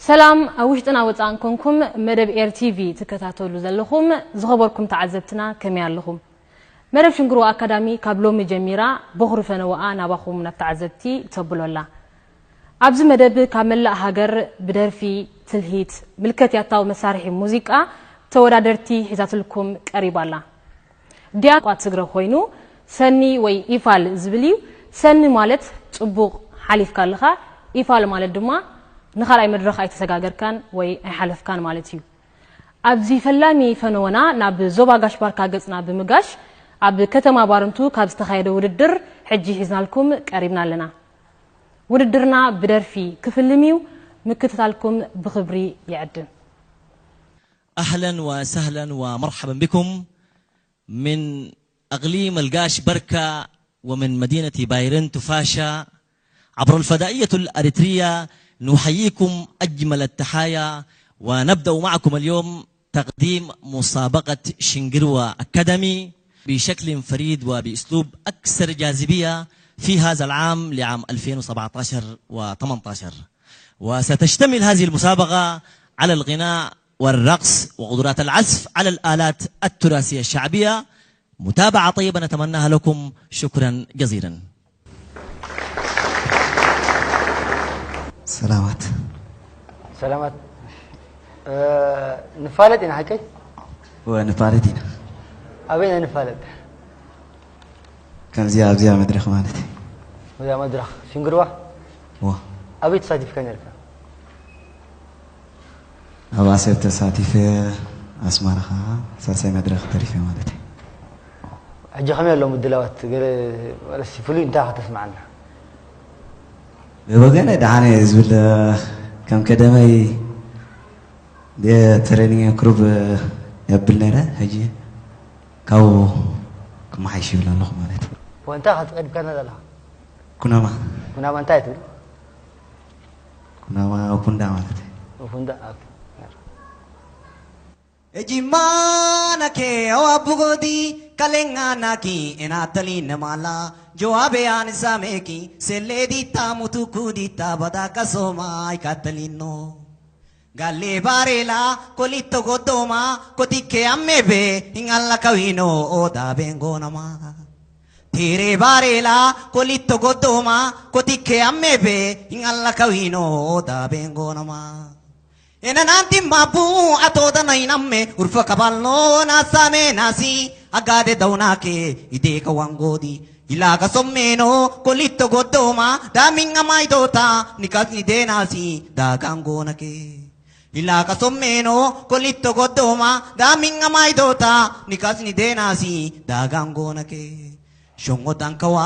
ሰላም፣ ኣብ ውሽጥና ወፃእን ኮንኩም መደብ ኤር ቲቪ ትከታተሉ ዘለኹም ዝኸበርኩም ተዓዘብትና ከመይ ኣለኹም? መደብ ሽንግርዋ ኣካዳሚ ካብ ሎሚ ጀሚራ በኹሪ ፈነወኣ ናባኹም ናብ ተዓዘብቲ ተብሎ ኣላ። ኣብዚ መደብ ካብ መላእ ሃገር ብደርፊ፣ ትልሂት፣ ምልከት ያታዊ መሳርሒ ሙዚቃ ተወዳደርቲ ሒዛትልኩም ቀሪባ ኣላ። ዲያ ቋንቋ ትግረ ኮይኑ ሰኒ ወይ ኢፋል ዝብል እዩ። ሰኒ ማለት ጽቡቕ ሓሊፍካ ኣለኻ፣ ኢፋል ማለት ድማ ንኻልኣይ መድረኽ ኣይተሰጋገርካን ወይ ኣይሓለፍካን ማለት እዩ። ኣብዚ ፈላሚ ፈነወና ናብ ዞባ ጋሽ ባርካ ገጽና ብምጋሽ ኣብ ከተማ ባርንቱ ካብ ዝተኻየደ ውድድር ሕጂ ሒዝናልኩም ቀሪብና ኣለና። ውድድርና ብደርፊ ክፍልም እዩ። ምክትታልኩም ብኽብሪ ይዕድም። أهلا وسهلا ومرحبا بكم من أقليم القاش بركة ومن مدينة بايرن تفاشا عبر الفضائية الأريترية. نحييكم أجمل التحايا، ونبدأ معكم اليوم تقديم مسابقة شنغروا أكاديمي بشكل فريد وبأسلوب أكثر جاذبية في هذا العام لعام ألفين وسبعتاشر و18، وستشتمل هذه المسابقة على الغناء والرقص وقدرات العزف على الآلات التراثية الشعبية. متابعة طيبة نتمناها لكم. شكرا جزيلا. ሰላማት። ሰላማት። ንፋለጥ ኢና ሓቀይ? ወንፋለጥ ኢና። ኣበይ ኢና ንፋለጥ? ከምዚኣ ኣብዚኣ መድረኽ ማለት እዩ። ኣብዚኣ መድረኽ ሽንግርዋ? ዋ ኣበይ ተሳቲፍካ ነርካ? ኣብ ኣሰብ ተሳቲፈ፣ ኣስመራ ኸዓ ሳልሳይ መድረኽ ተሪፈ ማለት እዩ። ሕጂ ከመይ ኣሎ ምድላዋት? ገለ ማለት ፍሉይ እንታይ ከተስምዓና? ብወገነ ደሓነ እየ ዝብል፣ ከም ቀደመይ ትሬኒንግ ክሩብ የብል ነይረ፣ ሕጂ ካብኡ ክመሓይሽ ይብል ኣለኹ ማለት እዩ። እንታይ ክትቀድምካና ዘለኻ? ኩናማ ኩናማ እንታይ ትብል? ኩናማ ኩንዳ ማለት እዩ። ኩንዳ ኦኬ። Ejimma nake awa bugodi kalenga naki enatali nemala joabe ani sameki seledi tamutu kudita badaka soma ikatali no. Galle barela kolito godoma kotike amebe ingalla kawino oda bengonama. Tire barela kolito godoma kotike amebe ingalla kawino oda bengonama. Ena nanti mabu atoda nainamme urfa kabalno nasame nasi agade daunake ideka wangodi ilaga sommeno kolito godoma daminga maidota nikas ni denasi dagangonake. Ilaga sommeno kolito godoma daminga maidota nikas ni denasi dagangonake. Shongo tankawa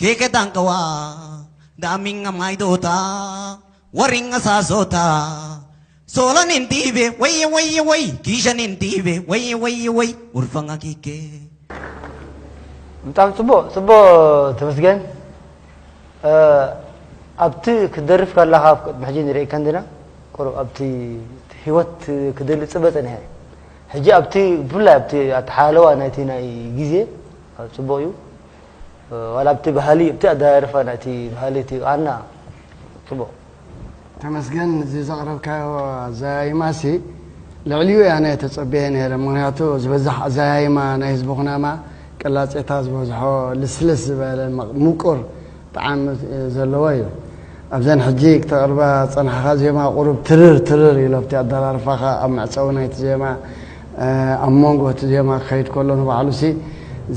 keke tankawa daminga maidota waringa sasota. Sola nintibe wai wai wai kisha nintibe wai wai wai urfanga kike. ብጣዕሚ ጽቡቕ ጽቡቕ ተመስገን። ኣብቲ ክትደርፍ ከለኻ ኣብ ቅድሚ ሕጂ ንርእየካ እንዲና ቁሩብ ኣብቲ ህይወት ክድሊ ጽበ ጸኒሐ። ሕጂ ኣብቲ ብፍላይ ኣብቲ ኣተሓላልዋ ናይቲ ናይ ግዜ ጽቡቕ እዩ። ዋላ ኣብቲ ባህሊ ኣብቲ ኣደራርፋ ናይቲ ባህሊ እቲ ቃና ጽቡቕ። ተመስገን እዚ ዘቕረብካዮ ኣዘያይማሲ ልዕሊኡ እያ ናይ ተጸብየ ነይረ። ምክንያቱ ዝበዛሕ ኣዘያይማ ናይ ህዝቢ ኩናማ ቅላጼታ ዝበዝሖ ልስልስ ዝበለ ምቕ- ምቁር ጣዕሚ ዘለዎ እዩ። ኣብዘን ሕጂ ክተቕርባ ዝጸናሕካ ዜማ ቁሩብ ትርር ትርር ኢሎ ኣብቲ ኣደራርፋኻ ኣብ መዕጸዊ ናይቲ ዜማ ኣብ መንጎ እቲ ዜማ ክኸይድ ከሎ ንባዕሉሲ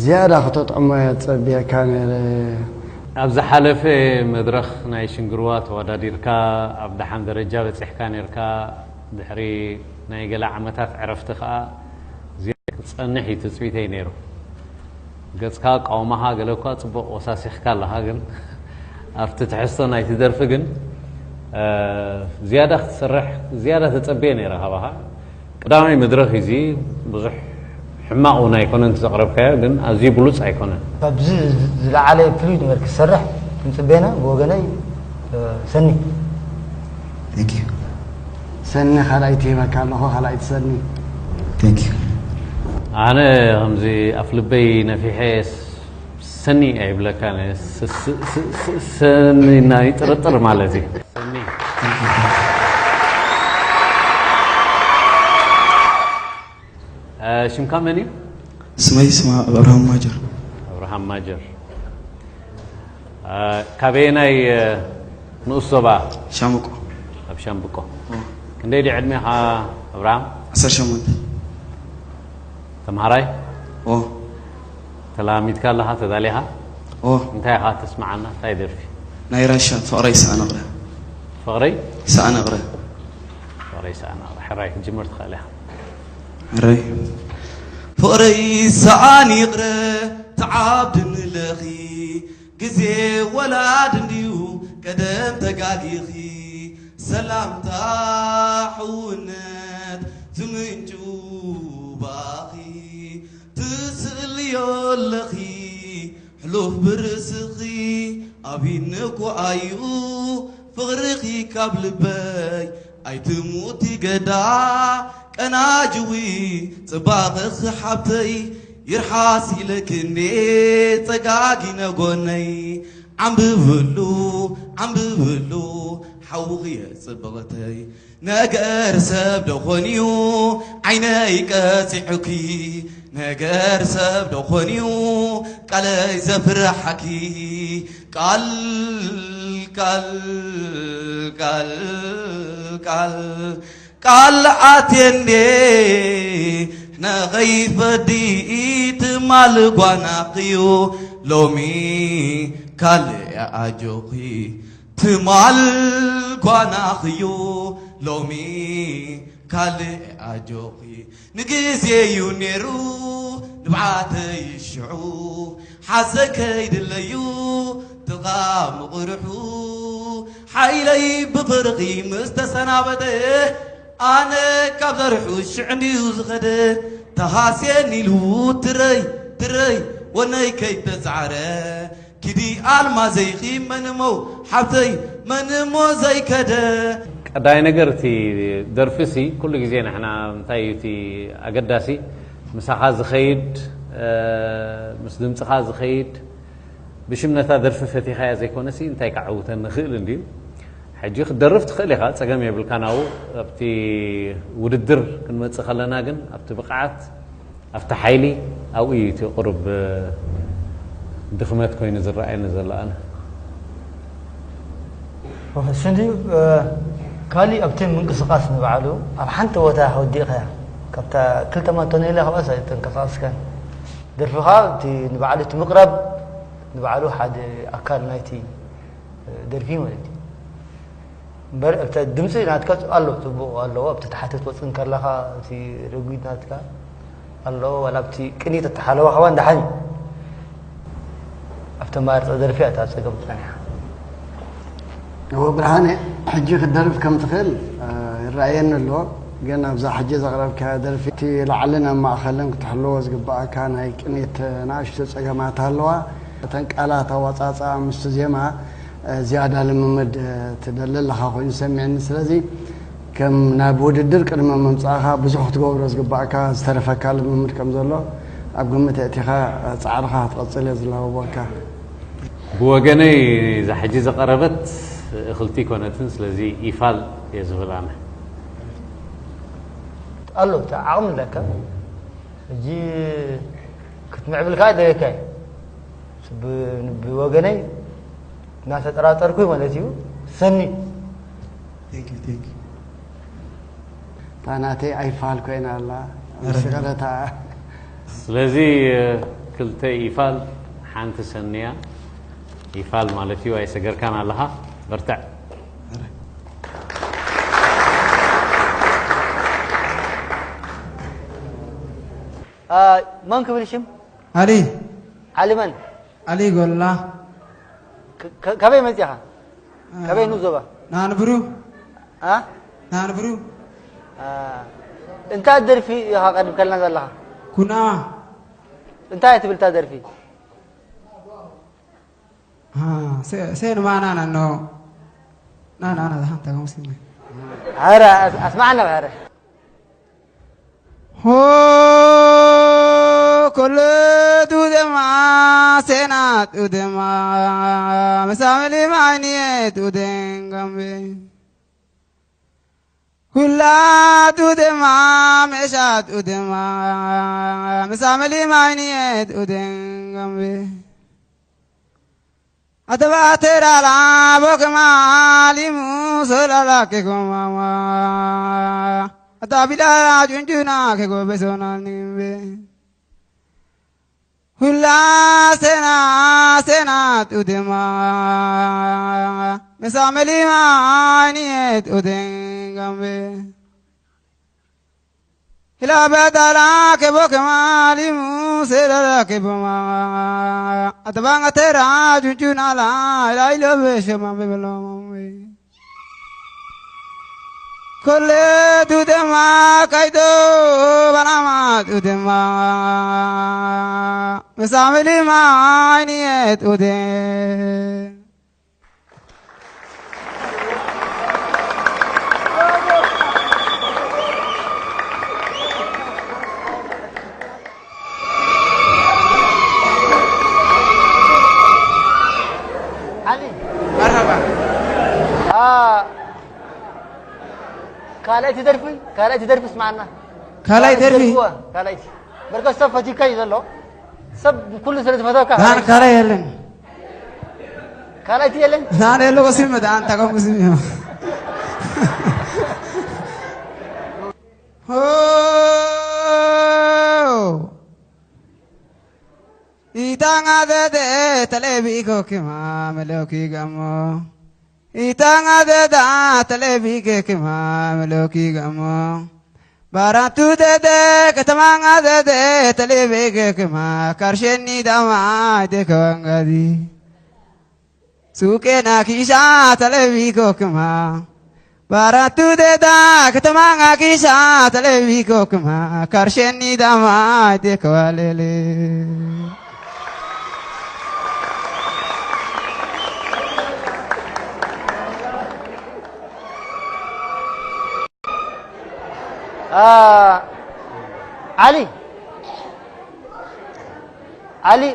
ዝያዳ ክተጥዕሞ እየ ዝጸብየካ ነይረ። ኣብ ዝሓለፈ መድረኽ ናይ ሽንግርዋ ተወዳዲርካ ኣብ ደሓን ደረጃ በጺሕካ ነይርካ። ድሕሪ ናይ ገለ ዓመታት ዕረፍቲ ከኣ ዝያዳ ክትጸንሕ እዩ ትጽቢተይ ነይሩ። ገጽካ ኣቃውማኻ ገለ እኳ ጽቡቕ ወሳሲኽካ ኣለኻ፣ ግን ኣብቲ ትሕዝቶ ናይቲ ደርፊ ግን ዝያዳ ክትሰርሕ ዝያዳ ተጸብየ ነይረ ካባኻ። ቀዳማይ መድረኽ እዩ እዚ። ብዙሕ ሕማቕ እውን ኣይኮነን እቲ ዘቕረብካዮ፣ ግን ኣዝዩ ብሉጽ ኣይኮነን። ካብዚ ዝለዓለ ፍሉይ ነገር ክትሰርሕ ክንጽበ ኢና። ብወገነይ ሰኒ። ሰኒ ካልኣይቲ ሂበካ ኣለኹ፣ ካልኣይቲ ሰኒ። ኣነ ከምዚ ኣፍ ልበይ ነፊሐ ሰኒ ኣይብለካን። ሰኒ ናይ ጥርጥር ማለት እዩ። ሰኒ። ሽምካ መን እዩ? ስመይ ስማ ኣብርሃም ማጀር። ኣብርሃም ማጀር። ካበየናይ ንኡስ ዞባ? ሻምቆ። ኣብ ሻምብቆ። ክንደይ ድዩ ዕድሜኻ ኣብርሃም? ዓሰርተ ሸሞንተ። ተምሃራይ? ኦ። ተላሚድካ ኣለኻ? ተዳሊኻ? ኦ። እንታይ ኢኻ ተስምዓና? እንታይ ደርፊ? ናይ ራሻ ፍቕረይ ሰኣን እቕረ። ፍቕረይ? ሰኣን እቕረ። ፍቕረይ ሰኣን እቕረ። ሕራይ ክትጅምር ትኽእል ኢኻ። ሕራይ። ፍቕረይ ሰኣን ይቕረ ተዓብድኒ ለኺ ግዜ ወላድ እንድዩ ቀደም ተጋጊኺ ሰላምታ ሕውነት ዝምንጩ ባኺ ትስእልዮ ኣለኺ ሕሉፍ ብርእስኺ ኣቢኒ ኩዓዩ ፍቕርኺ ካብ ልበይ ኣይትሙቲ ገዳ ቀናጅዊ ጽባቐኺ ሓብተይ ይርሓስ ኢለክኔ ጸጋጊነ ጎነይ ዓምብብሉ ዓምብብሉ ሓውኺ ጽብቕተይ ነገር ሰብ ዶ ኾንዩ ዓይነይ ቀጺዑኪ ነገር ሰብ ዶ ኾንዩ ቃለይ ዘፍርሓኪ ቃል ቃል ቃል ቃል ቃል ኣትየ እንዴ ንኸይፈዲ ትማል ጓናኽዩ ሎሚ ካልእ ኣጆኺ ትማል ጓናኽዩ ሎሚ ካልእ ኣጆኺ ንግዜዩ ነይሩ ንብዓተይ ሽዑ ሓዘን ከይድለዩ ጥቓ ምቕርሑ ሓይለይ ብፍርኺ ምስ ተሰናበተ ኣነ ካብ ዘርሑ ሽዕ እንድዩ ዝኸደ ተሃስየን ኢሉ ትረይ ትረይ ወነይ ከይተጻዕረ ኪዲ ኣልማዘይኺ መንሞ ሓብተይ መንሞ ዘይከደ ቀዳይ ነገር እቲ ደርፊ ሲ ኩሉ ግዜ ንሕና እንታይ እዩ እቲ ኣገዳሲ ምሳኻ ዝኸይድ ምስ ድምፅኻ ዝኸይድ ብሽም ነታ ደርፊ ፈቲኻያ ዘይኮነሲ እንታይ ክዓውተኒ ይኽእል እንድዩ። ሕጂ ክትደርፍ ትኽእል ኢኻ፣ ጸገም የብልካን። ኣብኡ ኣብቲ ውድድር ክንመጽእ ከለና ግን ኣብቲ ብቕዓት ኣብቲ ሓይሊ ኣብኡ እዩ እቲ ቁሩብ ድኽመት ኮይኑ ዝረኣየኒ ዘሎ ኣነ። እሱ እንድዩ ካሊእ ኣብቲ ምንቅስቓስ ንባዕሉ ኣብ ሓንቲ ቦታ ወዲቕካያ ካብታ ክልተ ማቶኔላ ካብኣስ ኣይተንቀሳቐስካን። ደርፍኻ እቲ ንባዕሉ እቲ ምቕራብ ንባዕሉ ሓደ ኣካል ናይቲ ደርፊ ማለት እዩ። እምበር ኣብቲ ድምፂ ናትካ ኣሎ ፅቡቕ ኣለዎ ኣብቲ ተሓተት ወፅን ከለኻ እቲ ረጒድ ናትካ ኣለዎ ዋላ ኣብቲ ቅኒት ኣተሓለዋ ከማን ደሓን እዩ። ኣብቲ ኣማርፃ ደርፊ እያ እታ ፀገም ፀኒሓ። እወ ብርሃነ ሕጂ ክትደርፍ ከም ትኽእል ይረኣየኒ ኣሎ። ግን ኣብዛ ሕጂ ዘቕረብካያ ደርፊ እቲ ላዕልን ኣብ ማእኸልን ክትሕልዎ ዝግበኣካ ናይ ቅኒት ንኣሽቱ ፀገማት ኣለዋ። እተን ቃላት ኣወፃፅኣ ምስቲ ዜማ ዝያዳ ልምምድ ትደሊ ኣለኻ ኮይኑ ሰሚዕኒ። ስለዚ ከም ናብ ውድድር ቅድሚ ምምፃእኻ ብዙሕ ክትገብሮ ዝግበኣካ ዝተረፈካ ልምምድ ከም ዘሎ ኣብ ግምት ኣእቲኻ ፃዕርኻ ክትቐፅል እየ ዝላበወካ። ብወገነይ እዛ ሕጂ ዝቐረበት እኽልቲ ኣይኮነትን፣ ስለዚ ኢፋል እየ ዝብል ኣነ። ኣሎ እቲ ዓቕሚ ኣለካ ሕጂ ክትምዕብል ከዓ ደልየካ እዩ። ብወገነይ እናተጠራጠርኩ ማለት እዩ። ሰኒ እታ ናተይ ኣይፋል ኮይና ኣላ ምስክረታ። ስለዚ ክልተ ኢፋል ሓንቲ ሰንያ ኢፋል ማለት እዩ። ኣይሰገርካን ኣለኻ፣ በርትዕ። መን ክብል ሽም? ዓሊ ዓሊ መን? ዓሊ ጎላ። ከበይ መፂኻ? ከበይ ንኡስ ዞባ? ናንብሩ አ? ናንብሩ እንታይ ደርፊ ኢኻ ቀሪብካልና ዘለኻ? ኩናማ። እንታይ ትብል እታ ደርፊ? ሴን ማና ናኖ ናና ናዛ ሓንታ ከሙስሊም ኧረ ኣስማዓና ኧረ ሆ ኮለቱ ደማ ሴናቱ ደማ መሳመሊ ማይኒየቱ ደንጋምቤ ኩላቱ ድማ መሻቱ ድማ ምሳመሊ ማይንየት ኡደንገምቤ ኣተባተራላ ቦከማ ሊሙ ሶላላ ኬጎማማ ኣታቢላላ ጁንጁና ኬጎበሶና ኒምቤ ሁላ ሴና ሴና ጡድማ ምሳመሊማ አይንየት ኡደንገምቤ Ila badala ke bo ke mali mu se la la ke bo ma. Atabanga tera junjuna la ila ilo be shema be belo mo me. Kole tu de ma kaido banama tu de ma. Misamili ma aini et ude. ዓሊ፣ መርሐባ። አ፣ ካልኣይቲ ደርፊ፣ ካልኣይቲ ደርፊ ስማዕና። ካልኣይ ደርፊ? ደርፊዋ፣ ካልኣይቲ። በርከት ሰብ ፈቲካ እዩ ዘሎ። ሰብ ኩሉ ስለ ዝፈተወካ። ዛን ካልኣይ የለን። ካልኣይቲ የለን? ዛን የለ ወሲብ መድኣን ታቆም ወሲብ እዩ። ሆ! Itanga dede talebi kokima meloki gamo. Itanga deda talebi kokima meloki gamo. Baratu dede katamanga dede talebi kokima karsheni dama de kawangadi. Suke na kisha talebi kokima. Baratu deda katamanga kisha talebi kokima. Karsheni dama de kawalele. Ah, Ali. Ali.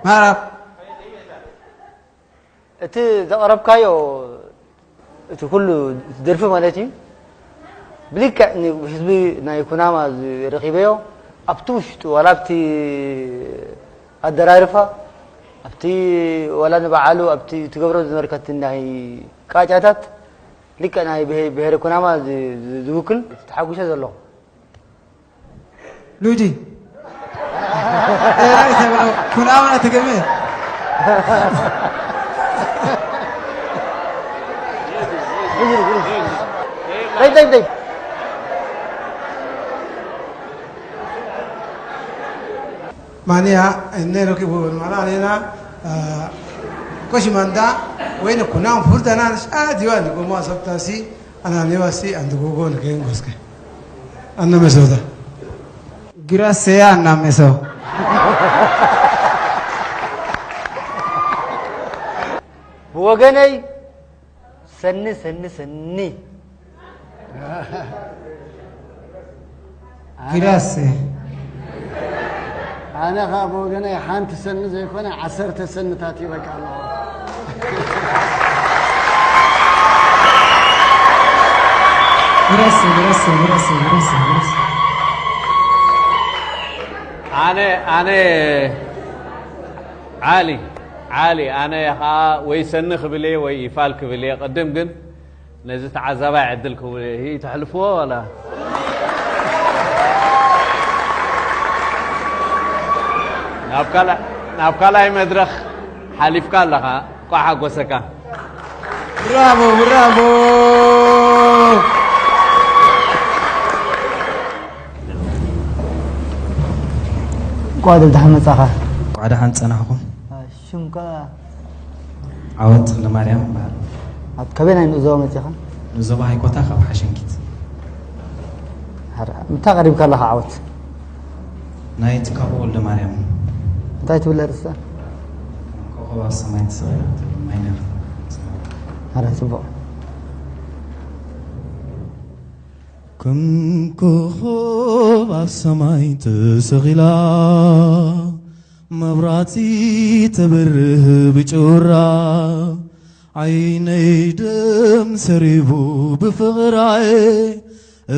Marap. እቲ ዘቕረብካዮ እቲ ኩሉ እቲ ደርፊ ማለት እዩ ብልክዕ ንህዝቢ ናይ ኩናማ ረኺበዮ ኣብቲ ውሽጡ ዋላ ኣብቲ ኣደራርፋ ኣብቲ ዋላ ንበዓሉ ኣብቲ ትገብሮ ዝነበርከቲ ናይ ቃጫታት ልክዕ ናይ ብሄረ ኩናማ ዝውክል ተሓጒሰ ዘለኹ። ሉጂ ኩናማ ትግምት ደይ ደይ ማንያ እነ ረኪቡ ማና ሌና ኮሽ ማንዳ ወይነ ኩናም ፉርዳና ንሻ ዲዋ ንጎማ ሰብታሲ ኣናኔዋሲ ኣንድጎጎ ንገንጎስከ ኣነመሰውታ ግራሴያ ኣናሜሶ ብወገነይ ሰኒ ሰኒ ሰኒ ግራሴ ኣነ ኸዓ ብወገነይ ሓንቲ ሰኒ ዘይኮነ ዓሰርተ ሰንታት ይበቃ ኣለኹ። ግረስ ግረስ ግረስ ግረስ ግረስ ኣነ ኣነ ዓሊ ዓሊ ኣነ ኸዓ ወይ ሰኒ ክብል እየ ወይ ይፋል ክብል እየ። ቅድም ግን ነዚ ተዓዛባይ ዕድል ክህቡ እየ። ተሕልፍዎ ዋላ ናብ ካልኣይ መድረኽ ሓሊፍካ ኣለኻ። እንኳዕ ሓጎሰካ። ብራቮ ብራቮ። እንኳዕ ደሓን መጻኻ። እንኳዕ ደሓን ጸናሕኩም። ሽምካ ዓወት ለማርያም ይበሃል። ኣብ ከበይ ናይ ንእዞባ መጺኻ? ንዞባ ሃይኮታ ካብ ሓሸንኪት። ምታ ቀሪብካ ኣለኻ ዓወት? ናይ ትካቦ ወልደ ማርያም። እንታይ ትብል ርእስታ? ኮኸብ ኣብ ሰማይ ትስቕ ማይነር። ኣረ ጽቡቕ። ከም ኮኸብ ኣብ ሰማይ ትስቕ ኢላ መብራቲ ተብርህ ብጩራ ዓይነይ ደም ሰሪቡ ብፍቕራየ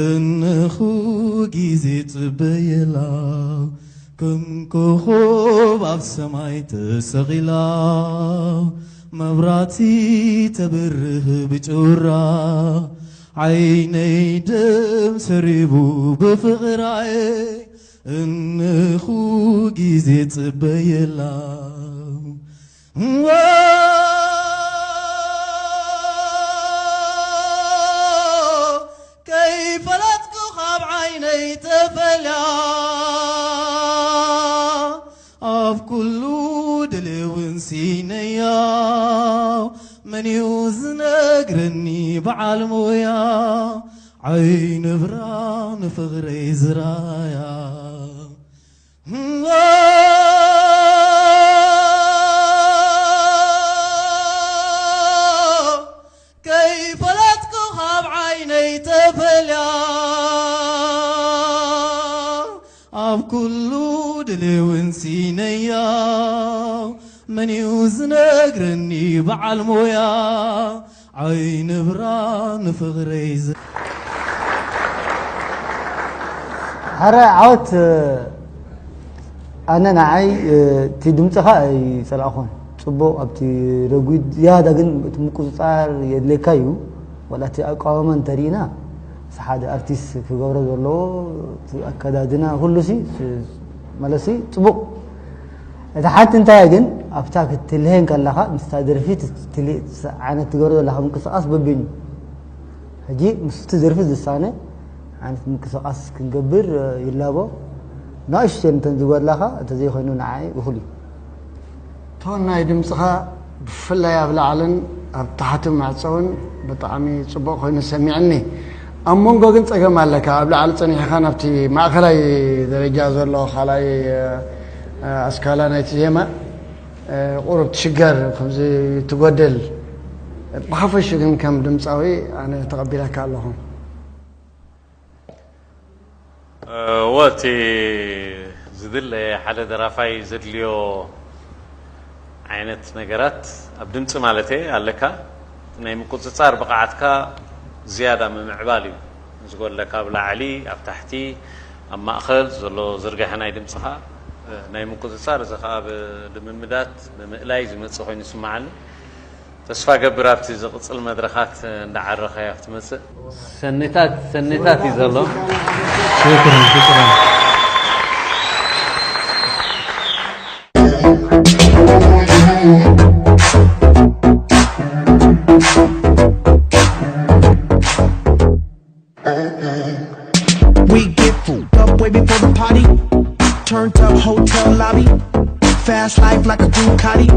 እንኹ ግዜ ጽበየላ ከም ኮኾብ ኣብ ሰማይ ተሰቒላ መብራቲ ተብርህ ብጩራ ዓይነይ ደም ሰሪቡ ብፍቕራየ እንኹ ግዜ ጽበየላ ከይፈለጥኩ ካብ ዓይነይ ተፈልያ ኣብ ኩሉ ድሌውን ሲነያ መን እዩ ዝነግረኒ በዓል ሞያ ዓይኒ ብራ ንፍቕረይ ዝራያ ከይፈለጥኩ ካብ ዓይነይ ተፈልያ ኣብ ኩሉ ድሌውን ሲነያ መን እዩ ዝነግረኒ በዓል ሞያ ዓይኒ ብራ ንፍቕረይ ዝ- ሓረ ዓወት ኣነ ንዓይ እቲ ድምፅኻ ኣይፀላእኹን። ፅቡቕ ኣብቲ ረጒድ ዝያዳ ግን እቲ ምቁፅፃር የድልየካ እዩ። ዋላ እቲ ኣቃውማ እንተሪእና እቲ ሓደ ኣርቲስት ክገብሮ ዘለዎ እቲ ኣከዳድና ኩሉ ሲ መለሲ ፅቡቕ። እቲ ሓንቲ እንታይ ግን ኣብታ ክትልሄን ከለኻ ምስታ ደርፊ ዓይነት ትገብሮ ዘለኻ ምንቅስቃስ በቢኑ ሕጂ ምስቲ ደርፊ ዝሳነ ዓይነት ምንቅስቃስ ክንገብር ይላቦ። ንእሽተን እንተን ዝጎድላኻ እንተዘይኮይኑ ንዓይ እኹል እዩ። ቶን ናይ ድምፅኻ ብፍላይ ኣብ ላዕልን ኣብ ታሕቲ መዕፀውን ብጣዕሚ ፅቡቕ ኮይኑ ሰሚዕኒ። ኣብ መንጎ ግን ፀገም ኣለካ። ኣብ ላዕሊ ፀኒሕኻ ናብቲ ማእኸላይ ደረጃ ዘሎ ካልኣይ ኣስካላ ናይቲ ዜማ ቁሩብ ትሽገር ከምዚ ትጎድል። ብሓፈሹ ግን ከም ድምፃዊ ኣነ ተቐቢለካ ኣለኹ። እወ እቲ ዝድለ ሓደ ደራፋይ ዘድልዮ ዓይነት ነገራት ኣብ ድምፂ ማለት ኣለካ ናይ ምቁፅፃር ብቕዓትካ ዝያዳ ምምዕባል እዩ ዝጎድለካ ኣብ ላዕሊ ኣብ ታሕቲ ኣብ ማእኸል ዘሎ ዝርግሐ ናይ ድምፅኻ ናይ ምቁፅፃር እዚ ከዓ ብልምምዳት ብምእላይ ዝመፅእ ኮይኑ ይስምዓኒ ተስፋ ገብር ኣብቲ ዝቕፅል መድረኻት እንዳዓረኸያ ክትመፅእ ሰኒታት ሰኒታት እዩ ዘሎ ሽክረን ሽክረን We get fucked up way before the party. Turned up hotel lobby. Fast life like a Ducati.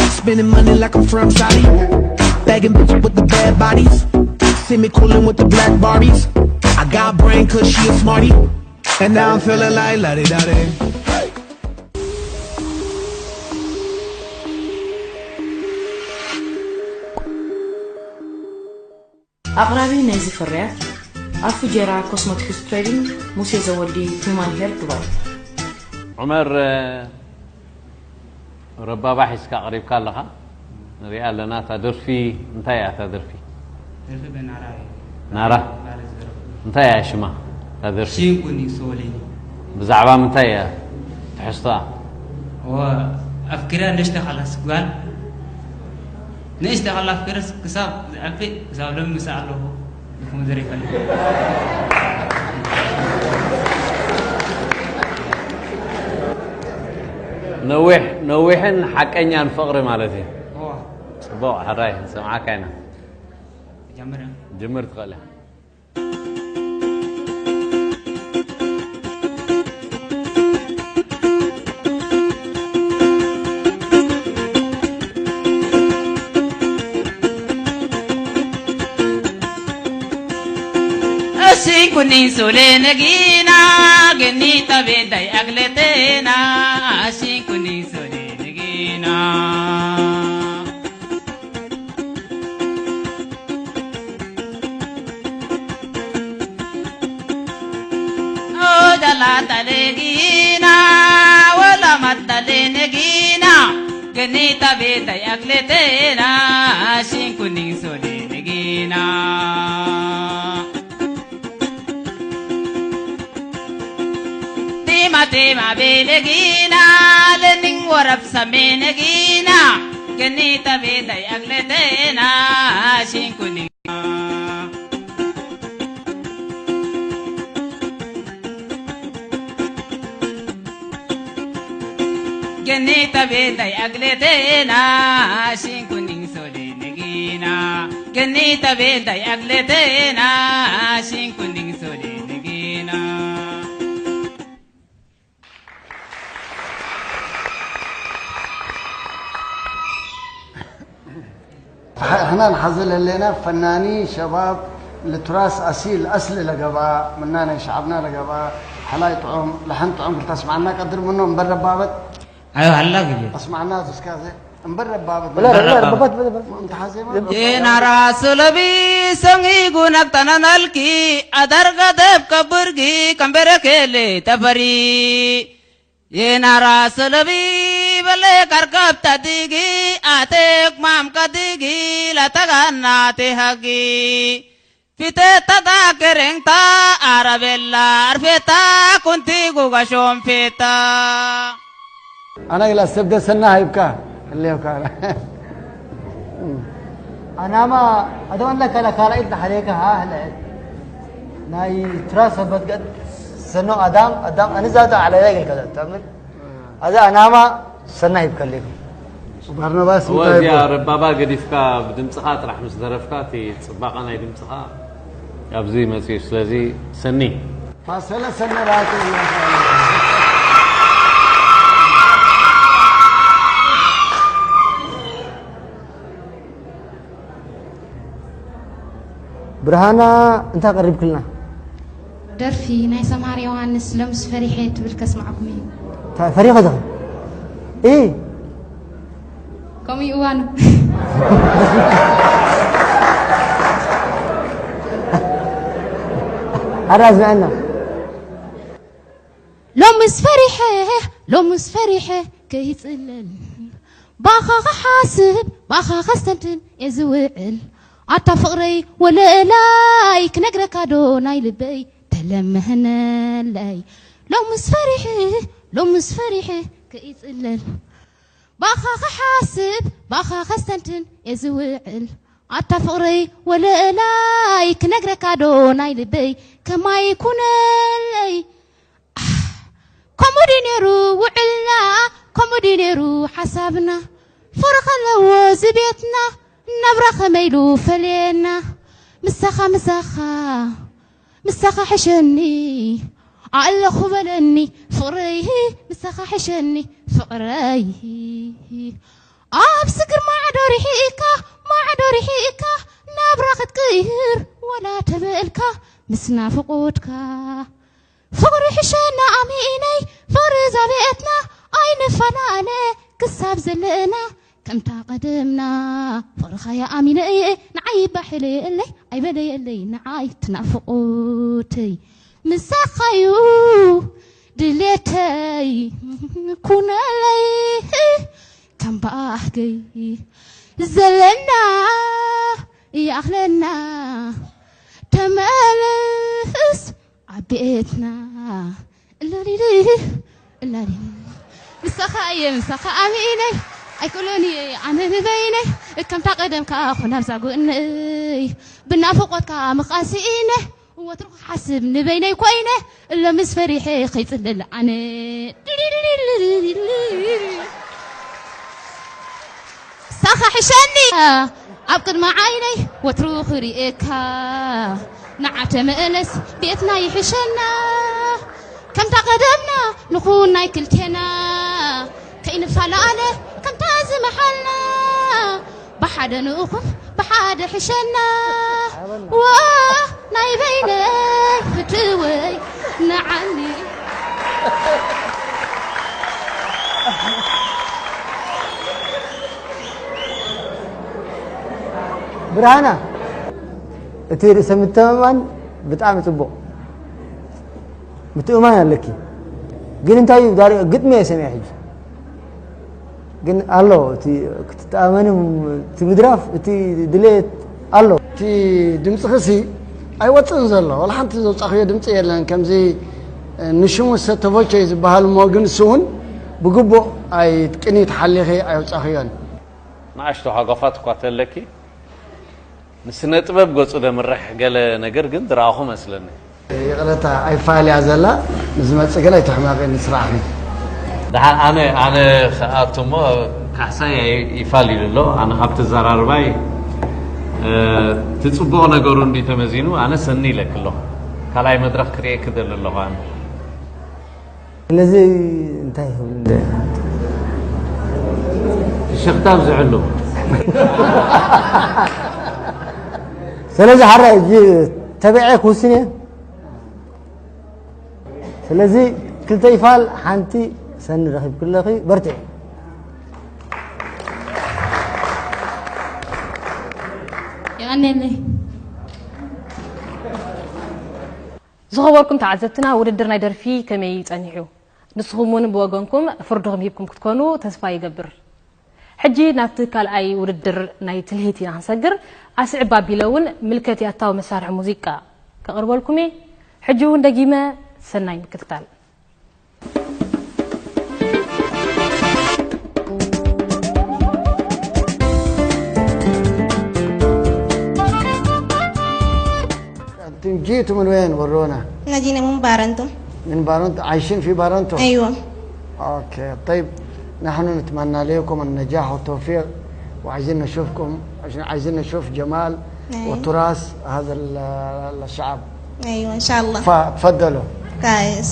Spending money like I'm from Saudi. Bagging bitches with the bad bodies. See me coolin' with the black Barbies. I got brain cause she a smarty. And now I'm feeling like la di da di. ኣቕራቢ ናይዚ ፍርያት ኣፉጀራ ኮስሞቲክስ ትሬዲንግ ሙሴ ዘወዲ ሁማን ሄር ዱባይ። ዑመር ረባባ ሒዝካ ቀሪብካ ኣለኻ ንሪኣ ኣለና እታ ደርፊ እንታይ እያ እታ ደርፊ ደርፊ በናራ እዩ ናራ ባለ ዝደረፉ እንታይ እያ ሽማ እታ ደርፊ ሲንኩኒ ሶሊ ብዛዕባ ምንታይ እያ ትሕዝቶኣ ወ ኣፍኪራ ንእሽተ ካላስ ጓል ንእሽተ ካላ ኣፍኪረስ ክሳብ ዝዓቢ ክሳብ ሎሚ ምሳ ኣለኹ ኢኹም ዘሪፈኒ ነዊሕ ነዊሕን ሓቀኛን ፍቕሪ ማለት እዩ እዋ ፅቡቕ ሕራይ ንሰምዓካ ኢና ጀምር ጅምር ትኽእል እያ Ashin kunin sole nagina gani tabe dai agletena ashin kunin sole nagina Odala talegina wala matalenegina Nita beta yaklete na shinkuning sole negina. Tima tima belegina lening warap samenegina. Genita beta yaklete na shinkuning. Genita beta yaklete na shinkuning sole negina. Genita beta yaklete na shinkuning sole negina. እሕና ንሓዘ ለለና ፈናኒ ሸባብ ልትራስ ኣሲል ኣስሊ ለገባ ምናነ ሸዓብና ለገባ ሓላይ ጥዑም ለሐን ጥዑም ክልተ ኣስማዕና ቀድር ምኖ እምበር ረባበት ايوه هلا قليل ኣስማዕና ዙስካዘ እምበር ረባበት ولا لا ربابات بدأ እንተሓዘ Yenara solobi songi gunak tananalki adarga deb kaburgi kambere kele tabari. Yenara solobi bale karkab tadigi atek mam kadigi lataganna te hagi. Fite tada kerengta arabella arfeta kunti gugashon feta. ኣነ ግላ ሰብ ደሰና ሃይብካ ህልዮካ ኣናማ ኣደም ኣለካ ላ ካልኣይት ንሓደካ ሃ ህለ ናይ ትራስ በትገድ ሰኖ ኣዳም ኣዳም ኣነ ዛታ ዓለያ ይገልካ ተምር ኣዛ ኣናማ ሰና ሂብከለይኩም ባርናባስ እወ እንታይ እዚኣ ይብሉ? ረባባ ገዲፍካ ብድምፅኻ ጥራሕ ምስ ደረፍካ እቲ ፅባቐ ናይ ድምፅኻ ኣብዚ መፅኡ ስለዚ ሰኒ ማሰለ ሰነ ራእቲ ብርሃና እንታይ ቀሪብክልና ደርፊ ናይ ሰምሃር ዮሃንስ ሎምስ ፈሪሐ ትብል ከስማዕኩም እዩ። እንታይ ፈሪኸ ዘኸ እ ከምኡ እዩ እዋኑ። ኣዳ ዝመዐና ሎምስ ፈሪሐ ሎምስ ፈሪሐ ከይጽለል ባኻ ክሓስብ ባኻ ከስተንትን እየ ዝውዕል ኣታ ፍቕረይ ወለላይ ክነግረካ ዶ ናይ ልበይ ተለመህነለይ ሎምስ ፈሪሐ ሎምስ ፈሪሐ ከይጽለል ባኻ ክሓስብ ባኻ ከስተንትን እየ ዝውዕል ኣታ ፍቕረይ ወለላይ ክነግረካ ዶ ናይ ልበይ ከማይ ኩነለይ ኣህ፣ ከምኡ ድዩ ነይሩ ውዕልና ከምኡ ድዩ ነይሩ ሓሳብና ፍቕሪ ከለዎ እዚ ቤትና ናብራ ከመይ ኢሉ ፈልየና ምሳኻ ምሳኻ ምሳኻ ሕሸኒ ኣለኹ በለኒ ፍቕረይ ምሳኻ ሕሸኒ ፍቕረይ ኣብ ስግር ማዕዶ ርሒእካ ማዕዶ ርሒእካ ናብራ ክትቅይር ዋላ ተበልካ ምስ ናፍቆትካ ፍቕሪ ሕሸና ኣሚኢነይ ፍቕሪ ዛቤትና ኣይንፈላለ ክሳብ ዘለና ከምታ ቀደምና ፍቕርኻ ይኣሚነ እየ ንዓይ ባሕለየለይ ኣይበለየለይ ንዓይ ትናፍቆተይ ምሳኻዩ ድሌተይ ኩነለይ ከም ባህገይ ዘለና ይኣኽለና ተመለስ ኣብ ቤትና እላሊሊ እላሊ ምሳኻ እየ ምሳኻ ኣሚኢነይ ኣይክእሎን እየ ኣነ ንበይነይ እከምታ ቀደምካ ኹን ኣብዛ ጎነይ ብናፍቆትካ ምኻን ስኢነ ወትሩ ክሓስብ ንበይነይ ኮይነ እሎ ምስ ፈሪሐ ከይጽልል ኣነ ሳኻ ሕሸኒ ኣብ ቅድሚ ዓይነይ ወትሩ ክርእየካ ንዓ ተመለስ ቤትና ይሕሸና ከምታ ቀደምና ንኹን ናይ ክልቴና ከይንፈላለ ከምታ ዝመሓልና ብሓደ ንእኹም ብሓደ ሕሸና ዋ ናይ በይነይ ፍትወይ ንዓኒ ብርሃና እቲ ርእሰ ምትእምማን ብጣዕሚ ፅቡቕ ምትእማን ኣለኪ ግን እንታይ እዩ ዳሪ ግጥሚ እየ ሰሚዐ ሕጂ ግን ኣሎ እቲ ክትተኣመን እቲ ምድራፍ እቲ ድሌት ኣሎ። እቲ ድምፅኽሲ ኣይወፅእን ዘሎ፣ ዋላ ሓንቲ ዘውፃኽዮ ድምፂ የለን። ከምዚ ንሽሙ ሰተቮቸ ዝበሃል እሞ ግን እሱ እውን ብግቡእ ኣይ ቅኒት ሓሊኺ ኣይውፃኽዮን። ንኣሽቱ ሃጓፋት እኳ ተለኪ ንስነ ጥበብ ገጹ ደምርሕ ገለ ነገር ግን ዝረኣኹ መስለኒ። ይቕረታ ኣይፋል እያ ዘላ፣ ንዝመጽእ ግን ኣይትሕመቒ ንስራሕኺ። ደሓን ኣነ ኣነ ክኣቱ እሞ ካሕሳይ ይፋል ኢሉ ኣሎ። ኣነ ካብ ተዘራርባይ እቲ ጽቡቕ ነገሩ እንዲ ተመዚኑ ኣነ ሰኒ ኢለኪ ኣለኹ። ካልኣይ መድረኽ ክርእየኪ ደሊ ኣለኹ ኣነ። ስለዚ እንታይ ይኽብል እንደ ፍሽኽታ ኣብዝሐሉ። ስለዚ ሓራይ እጂ ተቢዐ ክውስን እየ። ስለዚ ክልተ ይፋል ሓንቲ ሰኒ ረኺብክለኺ በርትዒ። የቐንየለይ። ዝኸበርኩም ተዓዘብትና፣ ውድድር ናይ ደርፊ ከመይ እዩ ጸኒሑ? ንስኹም እውን ብወገንኩም ፍርድኹም ሂብኩም ክትኮኑ ተስፋ ይገብር። ሕጂ ናብቲ ካልኣይ ውድድር ናይ ትልሂት ኢና ክንሰግር። ኣስዕብ ኣቢለ እውን ምልከት ያታዊ መሳርሒ ሙዚቃ ከቕርበልኩም እየ። ሕጂ እውን ደጊመ ሰናይ ምክትታል። أنتم جيتوا من وين ورونا؟ احنا جينا من بارنتو. من بارنتو، عايشين في بارنتو؟ ايوه. اوكي، طيب، نحن نتمنى لكم النجاح والتوفيق، وعايزين نشوفكم عشان عايزين نشوف جمال أيوة. وتراث هذا ال- الشعب. ايوه ان شاء الله. فتفضلوا. كويس.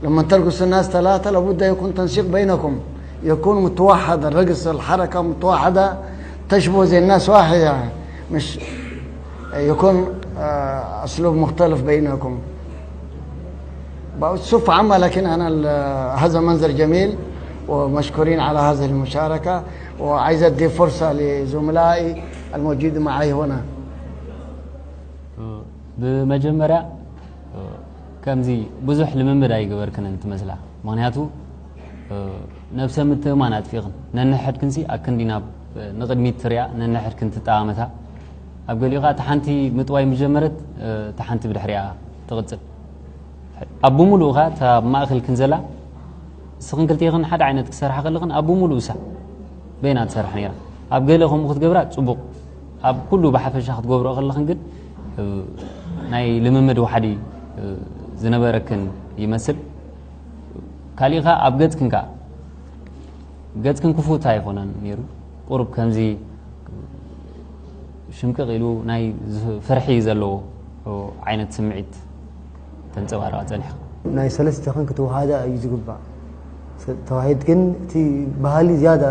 لما ترقص الناس ثلاثة لابد يكون تنسيق بينكم، يكون متوحد الرقص، الحركة متوحدة، تشبه زي الناس واحدة، مش يكون أسلوب مختلف بينكم. بصفة عامة، لكن أنا هذا منظر جميل، ومشكورين على هذه المشاركة، وعايز أدي فرصة لزملائي الموجود معي هنا. ብመጀመርያ ከምዚ ብዙሕ ልምምድ ኣይገበርክንን ትመስላ። ምኽንያቱ ነብሰ ምትእማን ኣጥፊእኽን። ነንሕድክንሲ ኣክንዲ ናብ ንቕድሚት ትሪኣ፣ ነንሕድክን ትጠማመታ። ኣብ ገሊኡ ኸዓ እታ ሓንቲ ምጥዋይ ምስ ጀመረት እታ ሓንቲ ብድሕሪኣ ትቕጽል። ኣብ ብምሉኡ ኸዓ እታ ኣብ ማእኸልክን ዘላ ንስኽን ክልቴኽን ሓደ ዓይነት ክሰርሓ ከለኽን ኣብ ብምሉኡ እሳ በይና ትሰርሕ ነይራ። ኣብ ገለ ከምኡ ክትገብራ ጽቡቕ፣ ኣብ ኩሉ ብሓፈሻ ክትገብርኦ ከለኽን ግን ናይ ልምምድ ዋሕዲ ዝነበረክን ይመስል። ካሊእ ከኣ ኣብ ገጽክን ከኣ ገጽክን ክፉት ኣይኮነን ነይሩ። ቁሩብ ከምዚ ሽምቅቕ ኢሉ ናይ ዝ-፣ ፍርሒ ዘለዎ ዓይነት ስምዒት ተንጸባርቓ ጸኒሕካ። ናይ ሰለስቲኽን ክትወሃዳ እዩ ዝግባእ። ሰ-፣ ተዋሂድ ግን እቲ ባህሊ ዝያዳ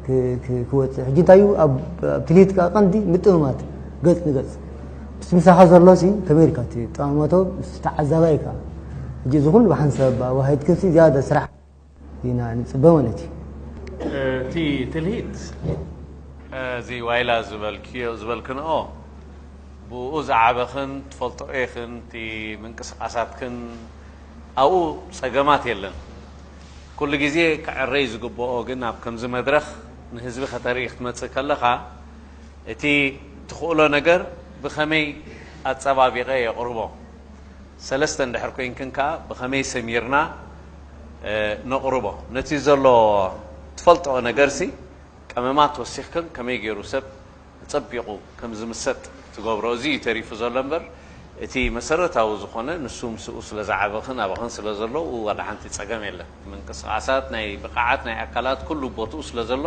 ክ-፣ ክ-፣ ክወጽእ። ሕጂ እንታይ እዩ ኣብ፣ ኣብ ትልሂት ከኣ ቀንዲ ምጥምማት ገጽ ንገጽ። ምስ ምሳኻ ዘሎሲ ከመይ ኢልካ እቲ ጠማማቶ ምስ ተዓዛባይ ከኣ። ሕጂ እዚ ኩሉ ብሓንሳብ ኣዋሂድክንሲ ዝያዳ ስራሕ ኢና ንጽበ ማለት እዩ። እቲ ትልሂት፣ እዚ ዋይላ ዝበልክዮ፣ ዝበልክንኦ ብኡ ዝዓበኽን ትፈልጦ ኢኽን፣ እቲ ምንቅስቓሳትክን ኣብኡ ጸገማት የለን። ኩሉ ግዜ ክዕረይ ዝግብኦ ግን ኣብ ከምዚ መድረኽ ንህዝቢ ከተርኢ ክትመጽእ ከለኻ እቲ ትኽእሎ ነገር ብኸመይ ኣጸባቢቐ የቕርቦ፣ ሰለስተ እንድሕር ኮይንክን ከኣ ብኸመይ ሰሚርና፣ እ፣ ነቕርቦ። ነቲ ዘሎ ትፈልጥኦ ነገርሲ ቀመማት ወሲኽክን ከመይ ገይሩ ሰብ ጸቢቑ ከም ዝምሰጥ ትገብሮ። እዚ እዩ ተሪፉ ዘሎ እምበር፣ እቲ መሰረታዊ ዝኾነ ንሱ ምስኡ ስለ ዝዓበኽን ኣባኽን ስለ ዘሎ፣ ዋላ ሓንቲ ጸገም የለን። ምንቅስቓሳት፣ ናይ ብቕዓት፣ ናይ ኣካላት ኩሉ ቦትኡ ስለ ዘሎ፣